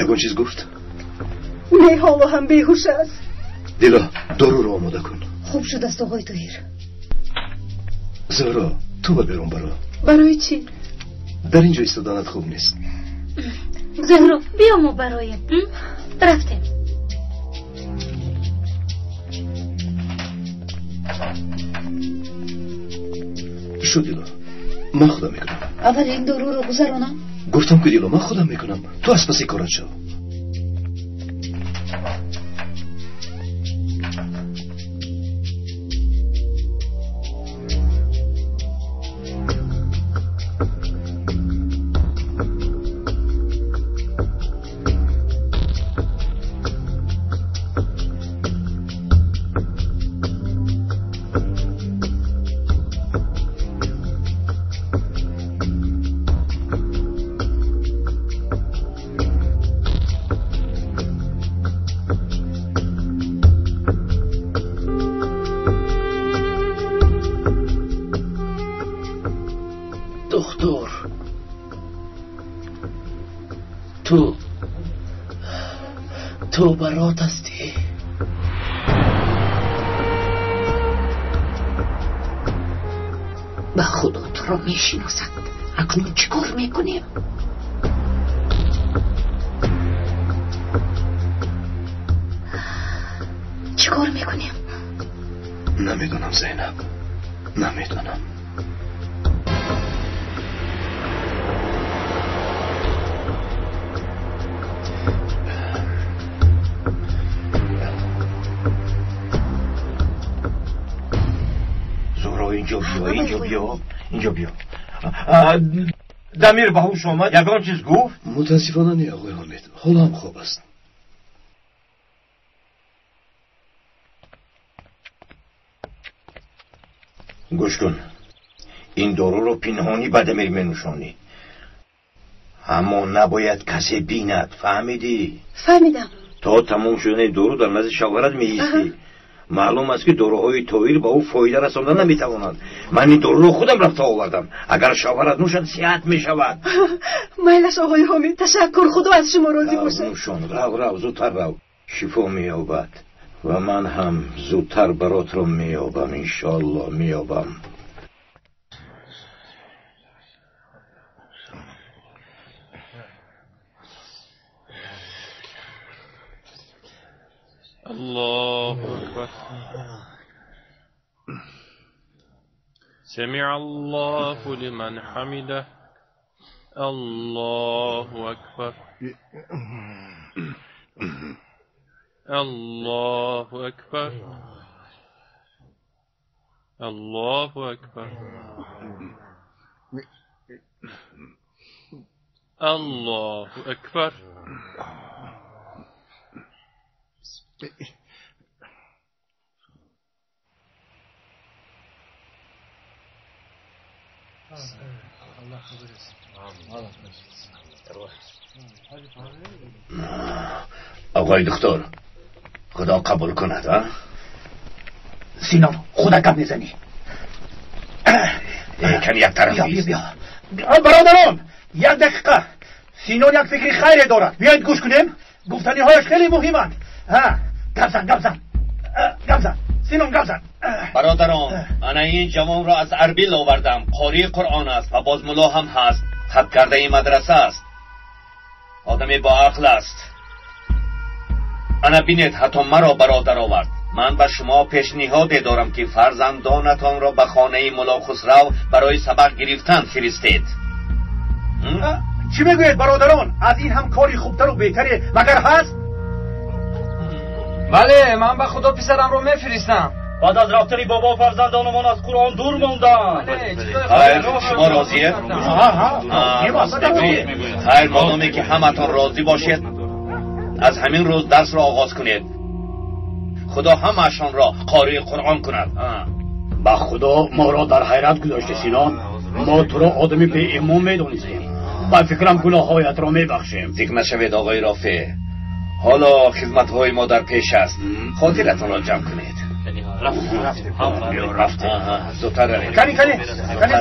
Ягон чиз гуфт? Не, ҳоло ҳам беҳуш аст. Дило, доруро омода кун. Хуб шудааст, оғои Тоҳир. Зӯро, ту ба берун баро. Барои чӣ? Дар ин ҷо истоданат хуб нест. Зӯҳро, биё мо бароем. Рафтем. Шуд, Дило, ман худам мекунам. Аввал ин доруро гузаронам. Гуфтам ки Дило, ман худам мекунам. Ту аз паси корат шав. Ту барот ҳастӣ. Ба Худо туро мешиносад. Акнун чӣ кор мекунем? Чӣ кор мекунем? Намедонам, Зайнаб, намедонам. Инҷо биё, инҷо биё, инҷо биё. Дамир ба ҳуш омад, ягон чиз гуфт? Мутаассифона не, оғои Ҳомид, ҳоло ҳам хоб аст. Гӯш кун, Ин доруро пинҳонӣ ба Дамир менӯшонӣ. Аммо набояд касе бинад, фаҳмидӣ? Фаҳмидам. То тамом шудани дору дар назди шавҳарат меистӣ. Маълум аст, ки доруҳои Тоҳир ба ӯ фоида расонда наметавонанд. Ман ин доруро худам рафта овардам. Агар шавҳарат нӯшад, сиҳат мешавад. Майлаш, оғои Ҳомид, ташаккур. Худо аз шумо розӣ бошад. Нӯшон, рав, рав, зудтар рав. Шифо меёбад ва ман ҳам зудтар баротро меёбам, иншоалло меёбам. الله أكبر. سمع الله لمن حمده. الله أكبر. الله أكبر. الله أكبر. الله أكبر. آقای دکتر، خدا قبول کند. ها سینا، خدا گپ میزنی. کمی یک طرف. بیا بیا برادران، یک دقیقه. سینا یک فکری خیری دارد، بیایید گوش کنیم. گفتنی هایش خیلی مهمند. ها، گپ زن، گپ زن، گپ زن سینون، گپ زن. برادران، انا این جوان را از اربیل آوردم. قاری قرآن است و باز ملا هم هست. خط کرده این مدرسه است. آدمی با عقل است. انا بینید، حتی مرا برادر آورد. من به شما پیشنهاد دارم که فرزندانتان را به خانه ملا خسرو برای سبق گرفتن فرستید. چی میگویید برادران؟ از این هم کاری خوبتر و بهتری مگر هست؟ بله، من به خدا پسرم رو میفرستم. بعد از رفتن بابا فرزندانمان از قرآن دور ماندند. خیر، شما راضیه؟ خیر، مادامی که همتان راضی باشید از همین روز درس را آغاز کنید. خدا همه‌شان را قاری قرآن کند. به خدا ما را در حیرت گذاشته سینان. ما تو را آدمی به ایمان میدانستیم. با فکرم گناههایت را میبخشیم. ذکر نشوید آقای رافع. حالا خدمت‌های ما در پیش است. خاطرتان را جمع کنید. رفتیم. زودتر روید. کنی کنی کنی،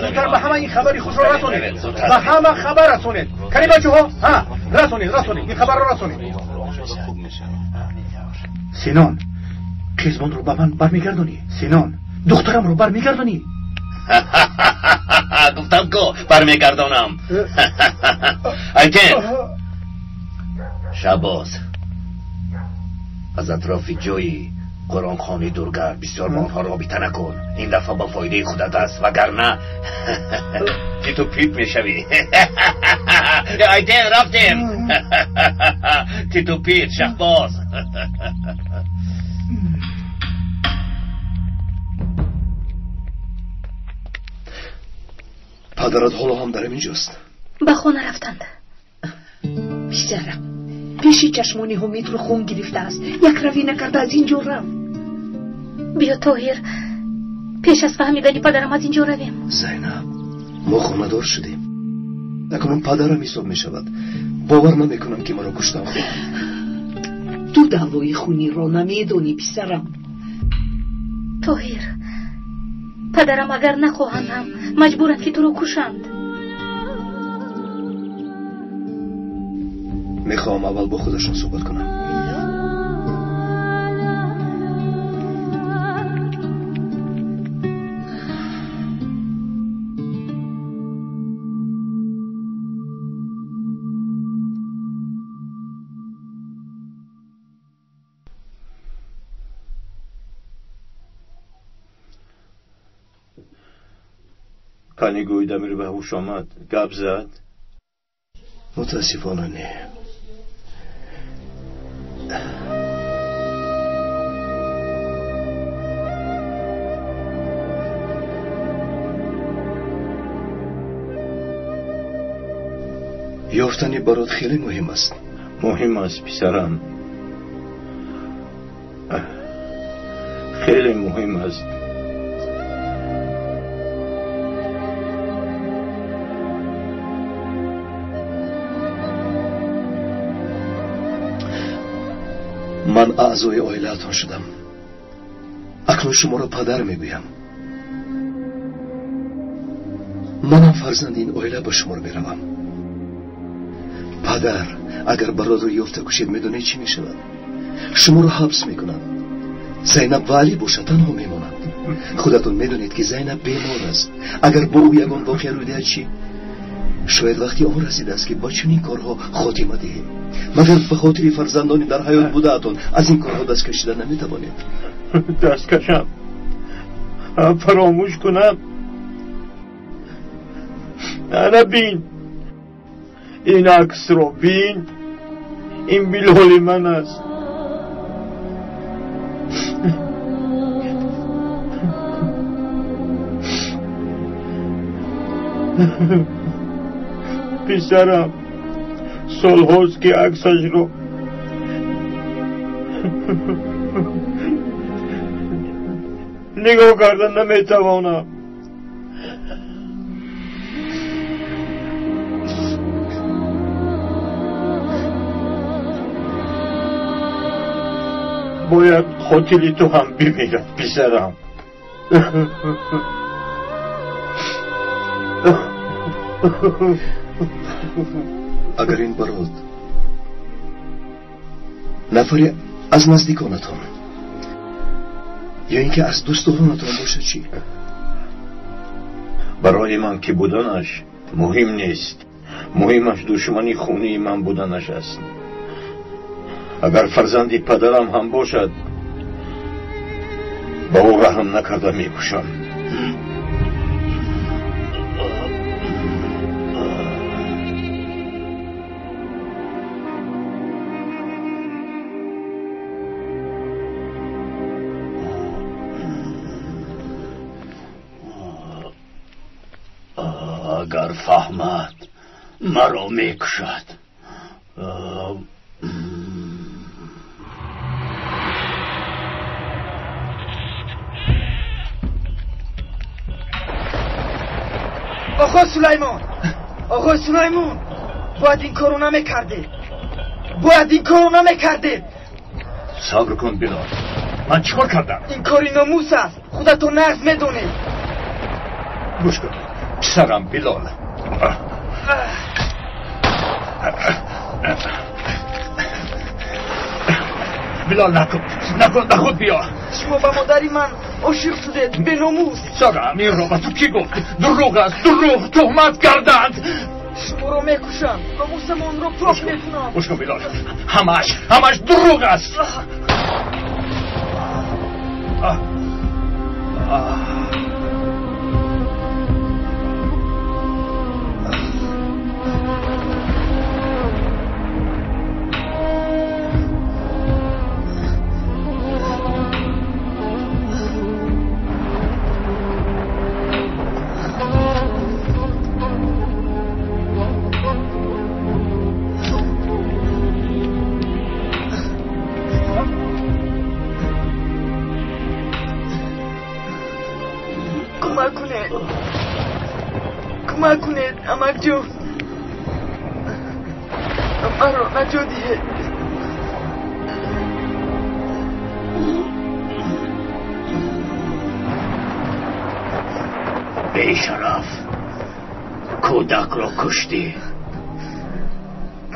زودتر به همه این خبری خوش را رسونید. به همه خبر رسونید. کنی بچه ها، ها، رسونید، رسونید این خبر را رسونید. سینان، قیزمان رو به من برمیگردونی؟ سینان، دخترم رو برمیگردونی؟ گفتم که برمیگردانم. ایتن شباز، از اطراف جایی قرآن خوانی دورگرد. بسیار با آنها رابطه نکن. این دفعه با فایده خودت است، وگرنه تو پیت میشوی. ایتن رفتیم. تیتو پیت شهباز. падарат ҳоло ҳам дар инҷост? Ба хона рафтанд. Писарам, пеши чашмони Ҳомидро хун гирифтааст. Як равӣ накарда аз ин ҷо рафт. Биё, Тоҳир, пеш аз фаҳмидани падарам аз ин ҷо равем. Зайнаб, мо хонадор шудем. Акнун падарам ҳисоб мешавад. Бовар намекунам, ки маро куштан хоҳад. Ту даъвои хуниро намедонӣ, писарам. Тоҳир, падарам агар нахоҳанд ҳам маҷбуранд, ки туро кушанд. Мехоҳам аввал бо худашон суҳбат кунам. Кани гӯй, Дамир ба ҳуш омад, гап зад? Мутаассифона, не. Ёфтани барот хеле муҳим аст. Муҳим аст, писарам, хеле муҳим аст. Аъзои оилаатон шудам. Акнун шуморо падар мегӯям. Манам фарзанди ин оила ба шумор меравам. Падар, агар бародаро ёфта кушед, медонед чӣ мешавад? Шуморо ҳабс мекунанд. Зайнаб ва Алӣ бошад танҳо мемонанд. Худатон медонед, ки Зайнаб бемор аст. Агар бо ӯ ягон воқеа рӯй диҳад чӣ? Шояд вақти он расидааст, ки ба чунин корҳо хотима диҳем. Магар ба хотири фарзандони дар ҳаёт будаатон аз ин корҳо даст кашида наметавонед? Даст кашам, фаромӯш кунам? Ана бин, ин аксро бин, ин Билоли ман аст. Писарам солҳост, ки аксашро нигоҳ карда наметавонам. Бояд қотили ту ҳам бимирад, писарам. Агар ин барод нафаре аз наздиконатон ё ин ки аз дӯстдоронатон бошад чӣ? Барои ман ки буданаш муҳим нест. Муҳимаш душмани хунии ман буданаш аст. Агар фарзанди падарам ҳам бошад, ба ӯ раҳм накарда мекушам. Агар фаҳмад, маро мекушад. Оғои Сулаймон, оғои Сулаймон, бояд ин корро намекардед, бояд ин корро намекардед. Сабр кун, Билол, ман чӣ кор кардам? Ин кори номус аст, худатон нағз медонед. Гӯш кун, писарам Билол. Билол, накун, накун, ба худ биё. Шумо ба модари ман ошиқ шудед, беномус. Писарам, инро ба ту кӣ гуфт? Дурӯғ аст, дурӯғ, туҳмат карданд. Шуморо мекушам, номусамонро пок мекунам. Гӯш кун, Билол, ҳамааш, ҳамааш дурӯғ аст. Кӯмак кунед, кӯмак кунед, амакҷон, маро наҷот диҳед. Бешараф, кӯдакро куштӣ.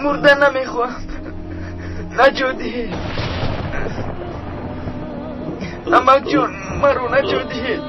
Мурда намехоҳам, наҷот диҳед, амакҷон, маро наҷот диҳед.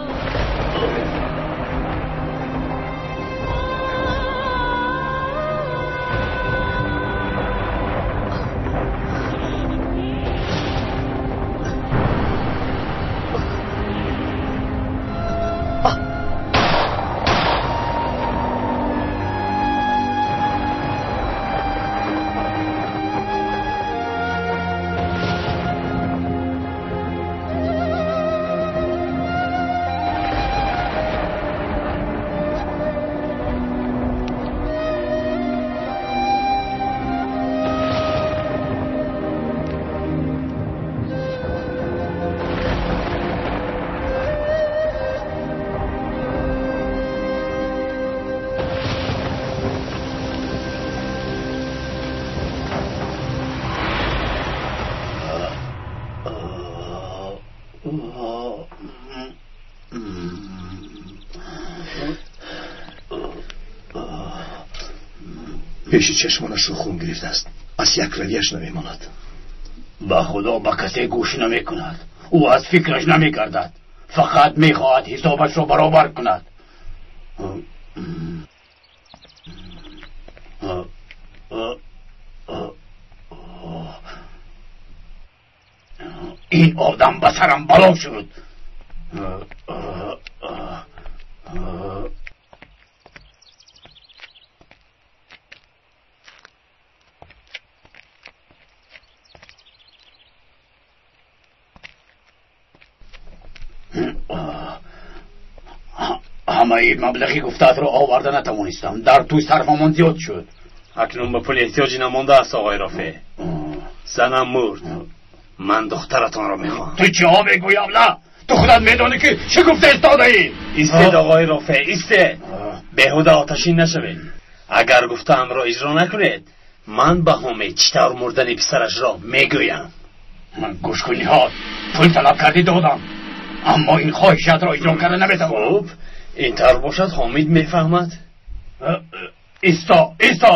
Пеши чашмонашро хун гирифтааст, аз як равияш намемонад. Ба худо ба касе гӯш намекунад. Ӯ аз фикраш намегардад, фақат мехоҳад ҳисобашро баробар кунад. Ин одам ба сарам бало шуд. Ҳамаи маблағи гуфтаатро оварда натавонистам. Дар тӯй сарфамон зиёд шуд. Акнун ба пул эҳтиёҷе намондааст, оғои Рофеъ. Занам мурд. Ман духтаратонро мехоҳам. Ту чиҳо мегӯӣ, абла? Ту худат медонӣ ки чӣ гуфта истодаӣ? Истед, оғои Рофеъ, истед. Беҳуда оташин нашавед. Агар гуфтаамро иҷро накунед, ман ба Ҳомид чӣ тавр мурдани писарашро мегӯям. Гӯш кун, Ниҳод. Пул талаб кардӣ, додам. Аммо ин хоҳишатро иҷро карда наметавонам. Хуб, ин тавр бошад, Ҳомид мефаҳмад. Исто, исто.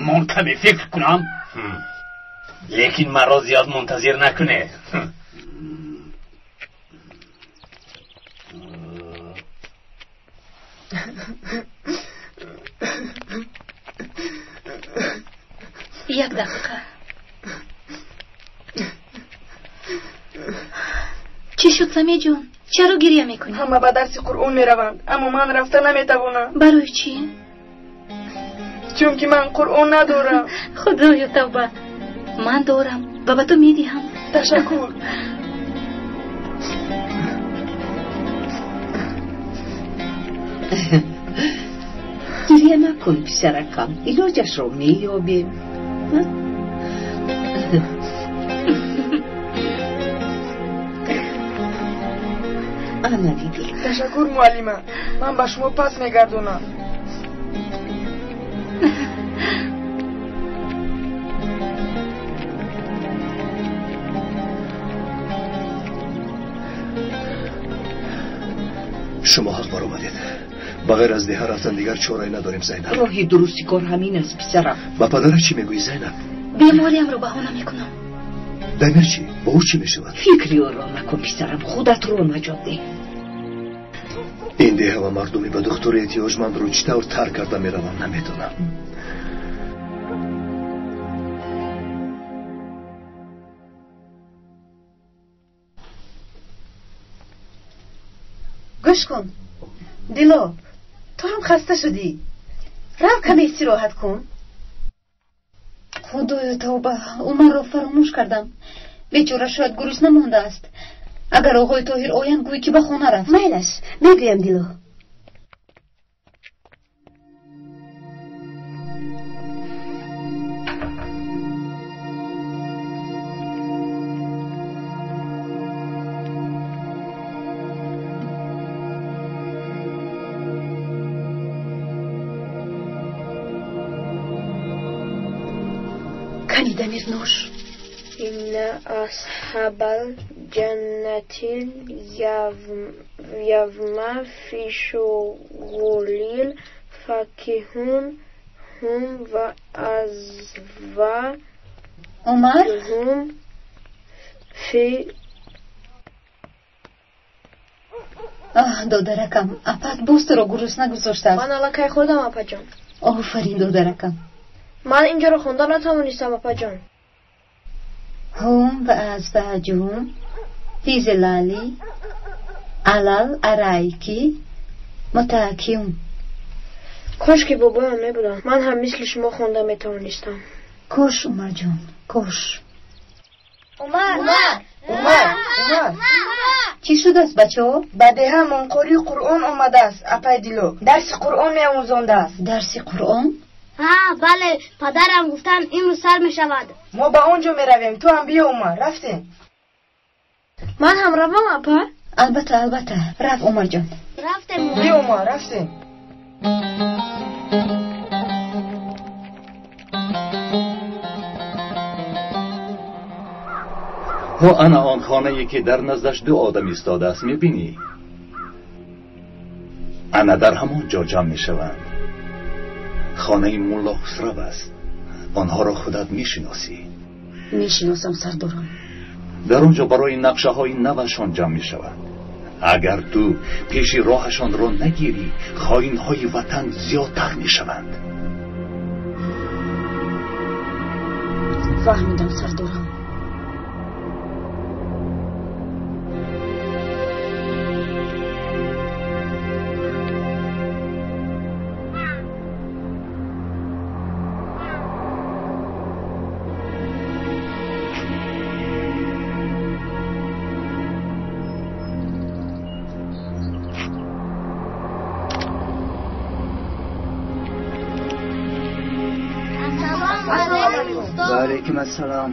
Ман каме фикр кунам. Лекин маро зиёд мунтазир накунед. Як дақиқа. Чӣ шуд, Самеъ ҷон? Чаро гиря мекунӣ? Ҳама ба дарси Қуръон мераванд, аммо ман рафта наметавонам. Барои чӣ? Чунки ман Қуръон надорам. Худоё, тавба. Ман дорам ва ба ту медиҳам. Ташаккур. Гиря накун, писаракам. Илоҷашро меёбем. Ана бигир. Ташаккур, муаллима. Ман ба шумо пас мегардонам. Шумо ҳақ баромадед. Ба ғайр аз деҳа рафтан дигар чорае надорем, Зайнаб. Роҳи дурусти кор ҳамин аст, писарам. Ба падарат чӣ мегӯӣ, Зайнаб? Бемориамро баҳона мекунам. Дамир чӣ? Бо ӯ чӣ мешавад? Фикри ӯро накун, писарам. Худатро наҷот деҳ. Ин деҳа ва мардуми ба духтури эҳтиёҷмандро чӣ тавр тарк карда меравам, намедонам. Гӯш кун, Дило, ту ҳам хаста шудӣ. Рав, каме истироҳат кун. Худоё, тавба, Умарро фаромӯш кардам. Бечора шояд гурусна мондааст. Агар оғои Тоҳир оянд, гӯй ки ба хона рафт. Майлаш, мегӯям, Дило. Кани, Дамир, нӯш. Инна асҳабал ҷаннатил явма фи шуғулил факиҳун ҳум ва азваҷуҳум Умар? фи. Аҳ, додаракам, апат боз туро гурусна гузоштааст. Ман аллакай хӯрдам, апаҷон. Офарин, додаракам. Ман инҷоро хонда натавонистам, апаҷон. Ҳум ва азваҷуҳум фи зилали алал арайки мутакиун. Кош ки бобоям мебудам, ман ҳам мисли шумо хонда метавонистам. Кош, Умарҷон, кош. Умар! Умар! Умар! Чӣ шудааст, бачаҳо? Ба деҳа монқории Қуръон омадааст, апай Дило. Дарси Қуръон меомӯзондааст. Дарси Қуръон? Ҳа, бале, падарам гуфтанд имрӯз сар мешавад. Мо ба он ҷо меравем, ту ҳам биё, Умар. Рафтем. Ман ҳам равам, апа? Албатта, албатта. Рафт, Умарҷон. Рафтем. Биё, Умар, рафтем. Ҳо, ана он хонае ки дар наздаш ду одам истодааст, мебинӣ? Ана дар ҳамон ҷо ҷамъ мешаванд. Хонаи мулло Хусрав аст. Онҳоро худат мешиносӣ. Мешиносам, сардорам. Дар он ҷо барои нақшаҳои навашон ҷамъ мешаванд. Агар ту пеши роҳашонро нагирӣ, хоинҳои ватан зиёдтар мешаванд. Фаҳмидам, сардорам. Алейкум ассалом.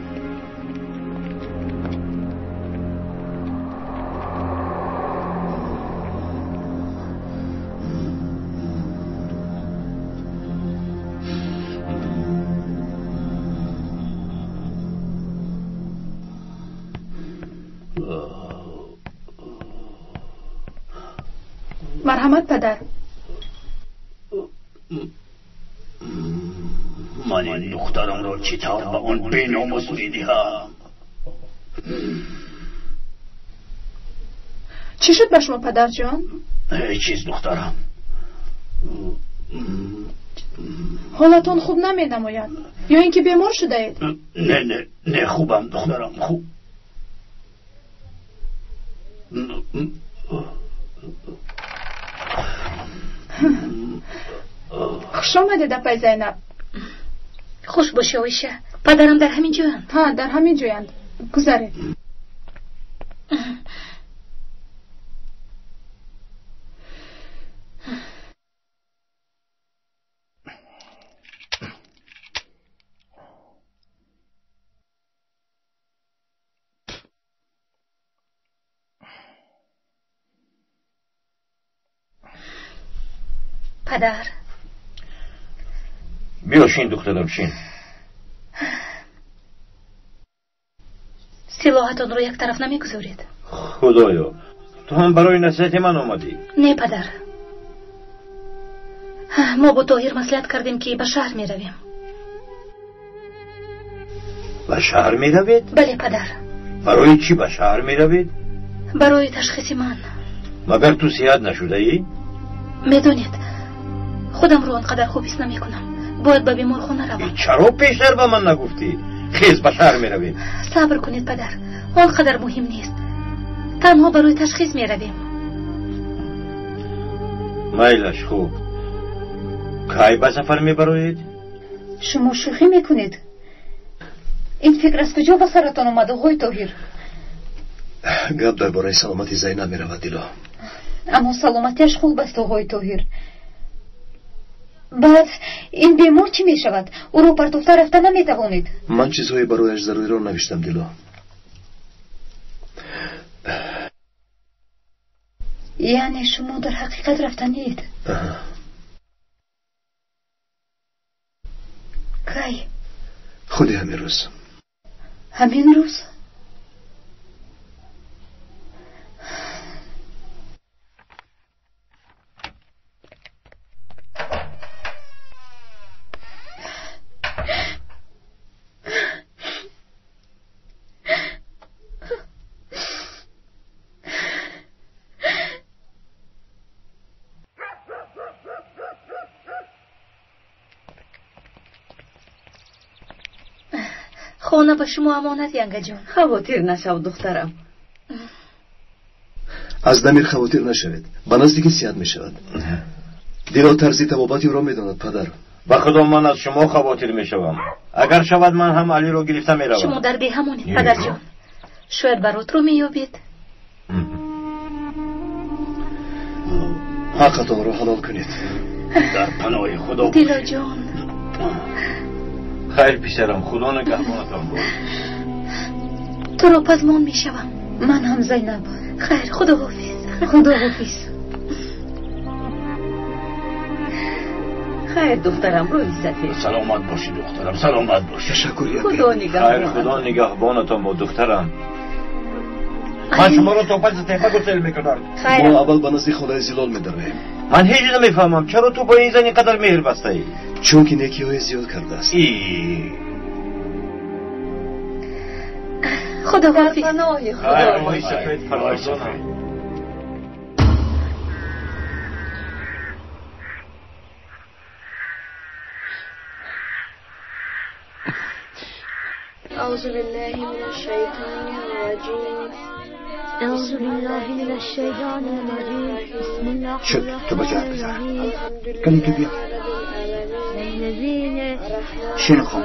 Марҳамат, падар. Ман ин духтарамро чӣ тавр ба он беномус медиҳам? Чӣ шуд ба шумо, падарҷон? Ҳеҷ чиз, духтарам. Ҳолатон хуб наменамояд ё ин ки бемор шудаед? Не, не, не, хубам, духтарам, хуб. Хуш омадед, апай Зайнаб. Хуш бошӣ, Оиша. Падарам дар ҳамин ҷоянд? Ҳа, дар ҳамин ҷоянд. Гузаред. Падар. Биё шин, духтарам, шин. Силоҳатонро як тараф намегузоред? Худоё, ту ҳам барои насиҳати ман омадӣ? Не, падар. Мо бо Тоҳир маслиҳат кардем, ки ба шаҳр меравем. Ба шаҳр меравед? Бале, падар. Барои чӣ ба шаҳр меравед? Барои ташхиси ман. Магар ту сиҳат нашудаӣ? Медонед, худамро он қадар хуб ҳис намекунам. Бояд ба беморхона равам. Чаро пештар ба ман нагуфтӣ? Хез, ба шаҳр меравем. Сабр кунед, падар. Он қадар муҳим нест. Танҳо барои ташхис меравем. Майлаш, хуб. Кай ба сафар мебароед? Шумо шӯхӣ мекунед? Ин фикр аз куҷо ба саратон омад, оғои Тоҳир? Гап дар бораи саломати Зайнаб меравад, Дило. Аммо саломатиаш хуб аст, оғои Тоҳир. Баъд ин бемор чӣ мешавад? Ӯро партофта рафта наметавонед. Ман чизҳои барояш заруриро навиштам, Дило. Яъне шумо дар ҳақиқат рафтаниед? Кай? Худи ҳамин рӯз. Ҳамин рӯз? Хона ба шумо амонат, янгаҷон. Хавотир нашав, духтарам. Аз Дамир хавотир нашавед. Ба наздикӣ сиҳат мешавад. Дило тарзи табобати ӯро медонад, падар. Ба худо, ман аз шумо хавотир мешавам. Агар шавад, ман ҳам Алиро гирифта меравам. Шумо дар деҳа монед, падарҷон. Шояд баротро меёбед. Ҳаққатонро ҳалол кунед. Дар паноҳи худо. Дилоҷон. Хайр, писарам, худо нигаҳбонатон бод. Туро пазмон мешавам. Ман ҳам, Зайнаб. Хайр, худоҳофиз. Худоҳофиз. Хайр, духтарам, рӯи сафед. Саломат бошӣ, духтарам, саломат бошӣ. Ташаккур. Худо нигаҳбон. Хайр, худо нигаҳбонатон бод, духтарам. Ман шуморо то паси тепа гусел мекунам. Мо аввал ба назди холаи Зилол медароем. Ман ҳеҷ намефаҳмам, чаро ту бо ин зан ин қадар меҳр бастаӣ? Чунки некиҳои зиёд кардааст. Худоҳофиз. Паноҳи Худо. أعوذ بالله من الشيطان الرجيم. أعوذ بالله من الشيطان الرجيم. بسم الله. شد تو بجار بزار کمی تو بیا شین خان.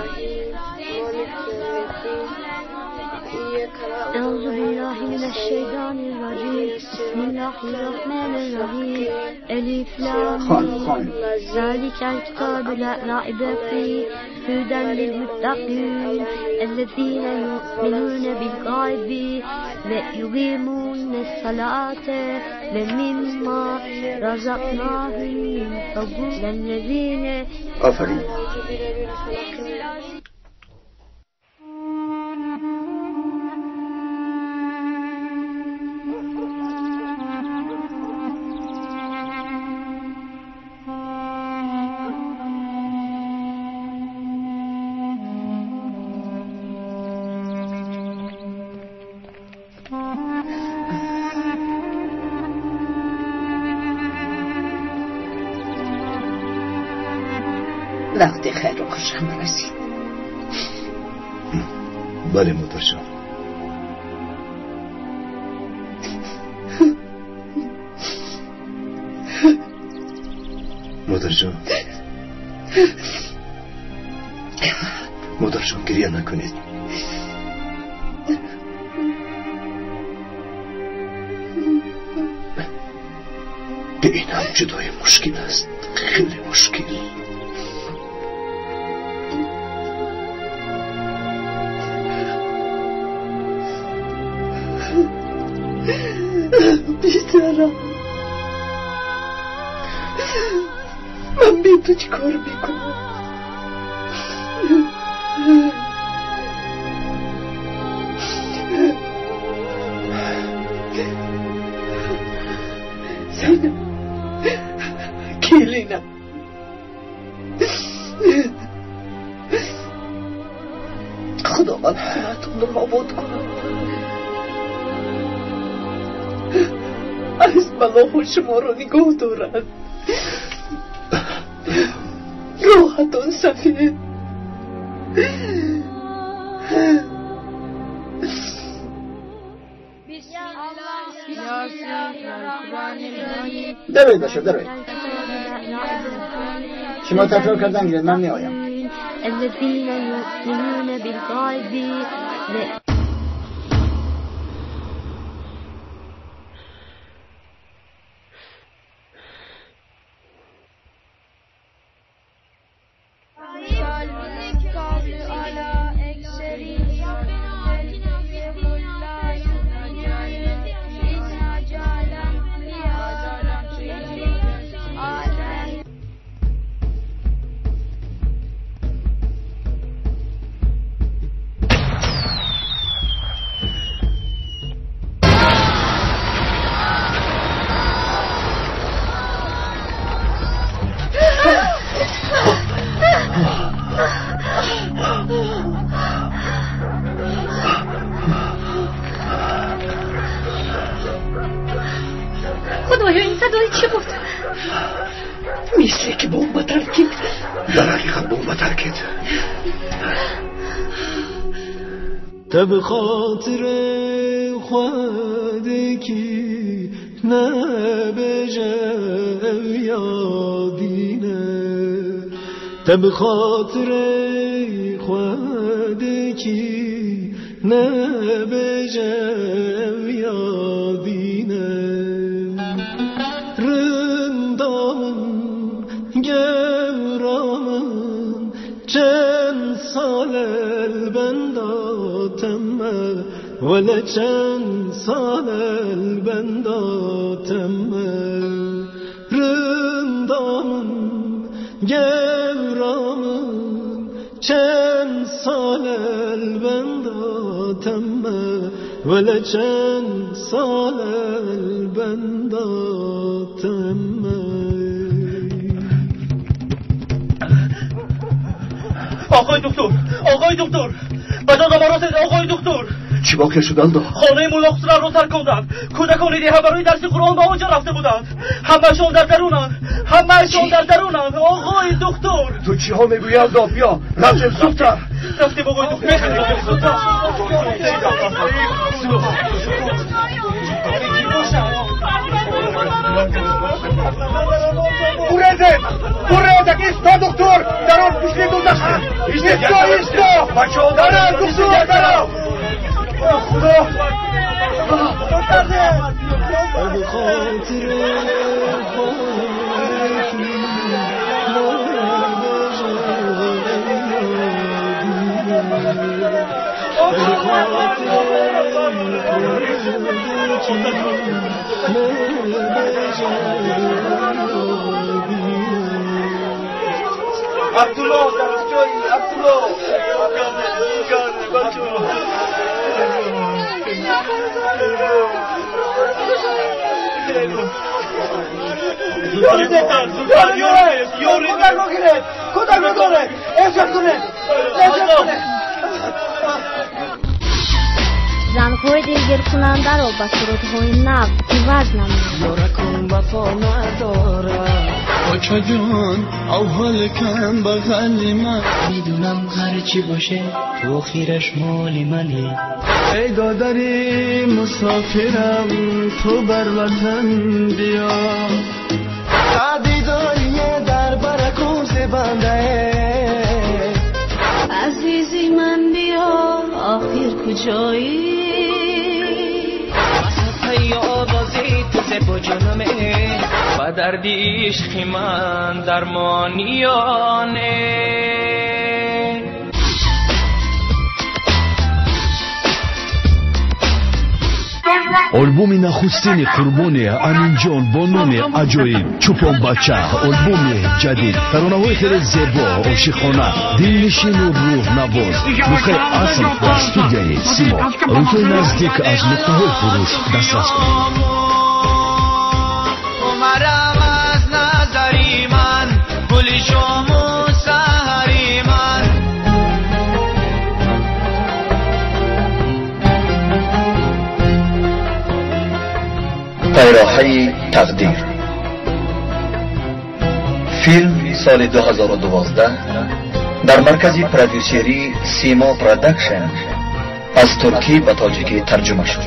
أعوذ بالله من الشيطان الرجيم. بسم الله الرحمن الرحيم. ألف لام خان. ذلك الكتاب لا ريب فيه هدى للمتقين الذين يؤمنون بالغيب ويقيمون الصلاة ومما رزقناهم ينفقون الذين. آفرین. وقت خیر و خوش هم رسید. بله مادر جان. مادر جان، مادر جان گریه نکنید. به این هم جدای مشکل است، خیلی مشکل. بیچارم، من بی تو چی کار میکنم؟ زنم کلینم، خدا من خونتون رو آباد کنم، از بلاها شما رو نگاه دارد، راحتان سفید. دروید باشو، دروید. شما تکرار کردن گیرد، من میآیم. الذين يؤمنون بالغيب. خدایا این صدای چی بود؟ مثل که بمب ترکید. در حقیقت بمب ترکید. تب خاطر خود کی نبجه یادینه، تب خاطر خود کی نبجه یادینه. رندامن گورامن چند سال البنداتم، ولا چند سال البنداتم. رندامن گورامن چند سال البنداتم، ولا چند سال البندا تمه. آقای دکتر، آقای دکتر، به دادم رسید. آقای دکتر چی واقع شد الدا؟ خانه ملا خسرو را ترک کردند. کودکان دیه برای درس قرآن به آنجا رفته بودند. همه‌شان در درونند، همه‌شان در درونند. آقای دکتر تو چی ها میگویی الدا؟ بیا رفتیم زودتر. رفتیم آقای دکتر، زودتر. Урезет! Урезет! Исто, доктор! Дарон пішли до захи! Исто, исто! Дарон, доктор, дарон! Худо! به خاطر عبدالله در جایی، عبدالله Зангҳои дилгиркунандаро ба сурудҳои нав иваз намуд. Ёракун вафо надорад. Оча ҷон, авҳол кам бағали ман. Медунам ҳарчи боше, ту охираш моли мани. Эй додари мусофирам, ту бар ватан биё. Та дидорие дар баракун зебандае. Азизи ман биё, охир куҷоӣ? آوازی تو زیبا جانمه و درد عشق من درمانیانه. Албоми нахустини Қурбони Аминҷон бо номи аҷоиб Чӯпонбача, албоми ҷадид, таронаҳои хеле зебо, ошиқона, дилнишину рӯҳнавоз. Нусхаи асл дар студияи Симо. Рӯзҳои наздик аз нуқтаҳои фурӯш дастрас кунед. Умарам аз назари ман, гули шому саҳари ман. Пайроҳаи тақдир. Филм соли 2012 дар маркази продюсерии Симо Продакшн аз туркӣ ба тоҷикӣ тарҷума шуд.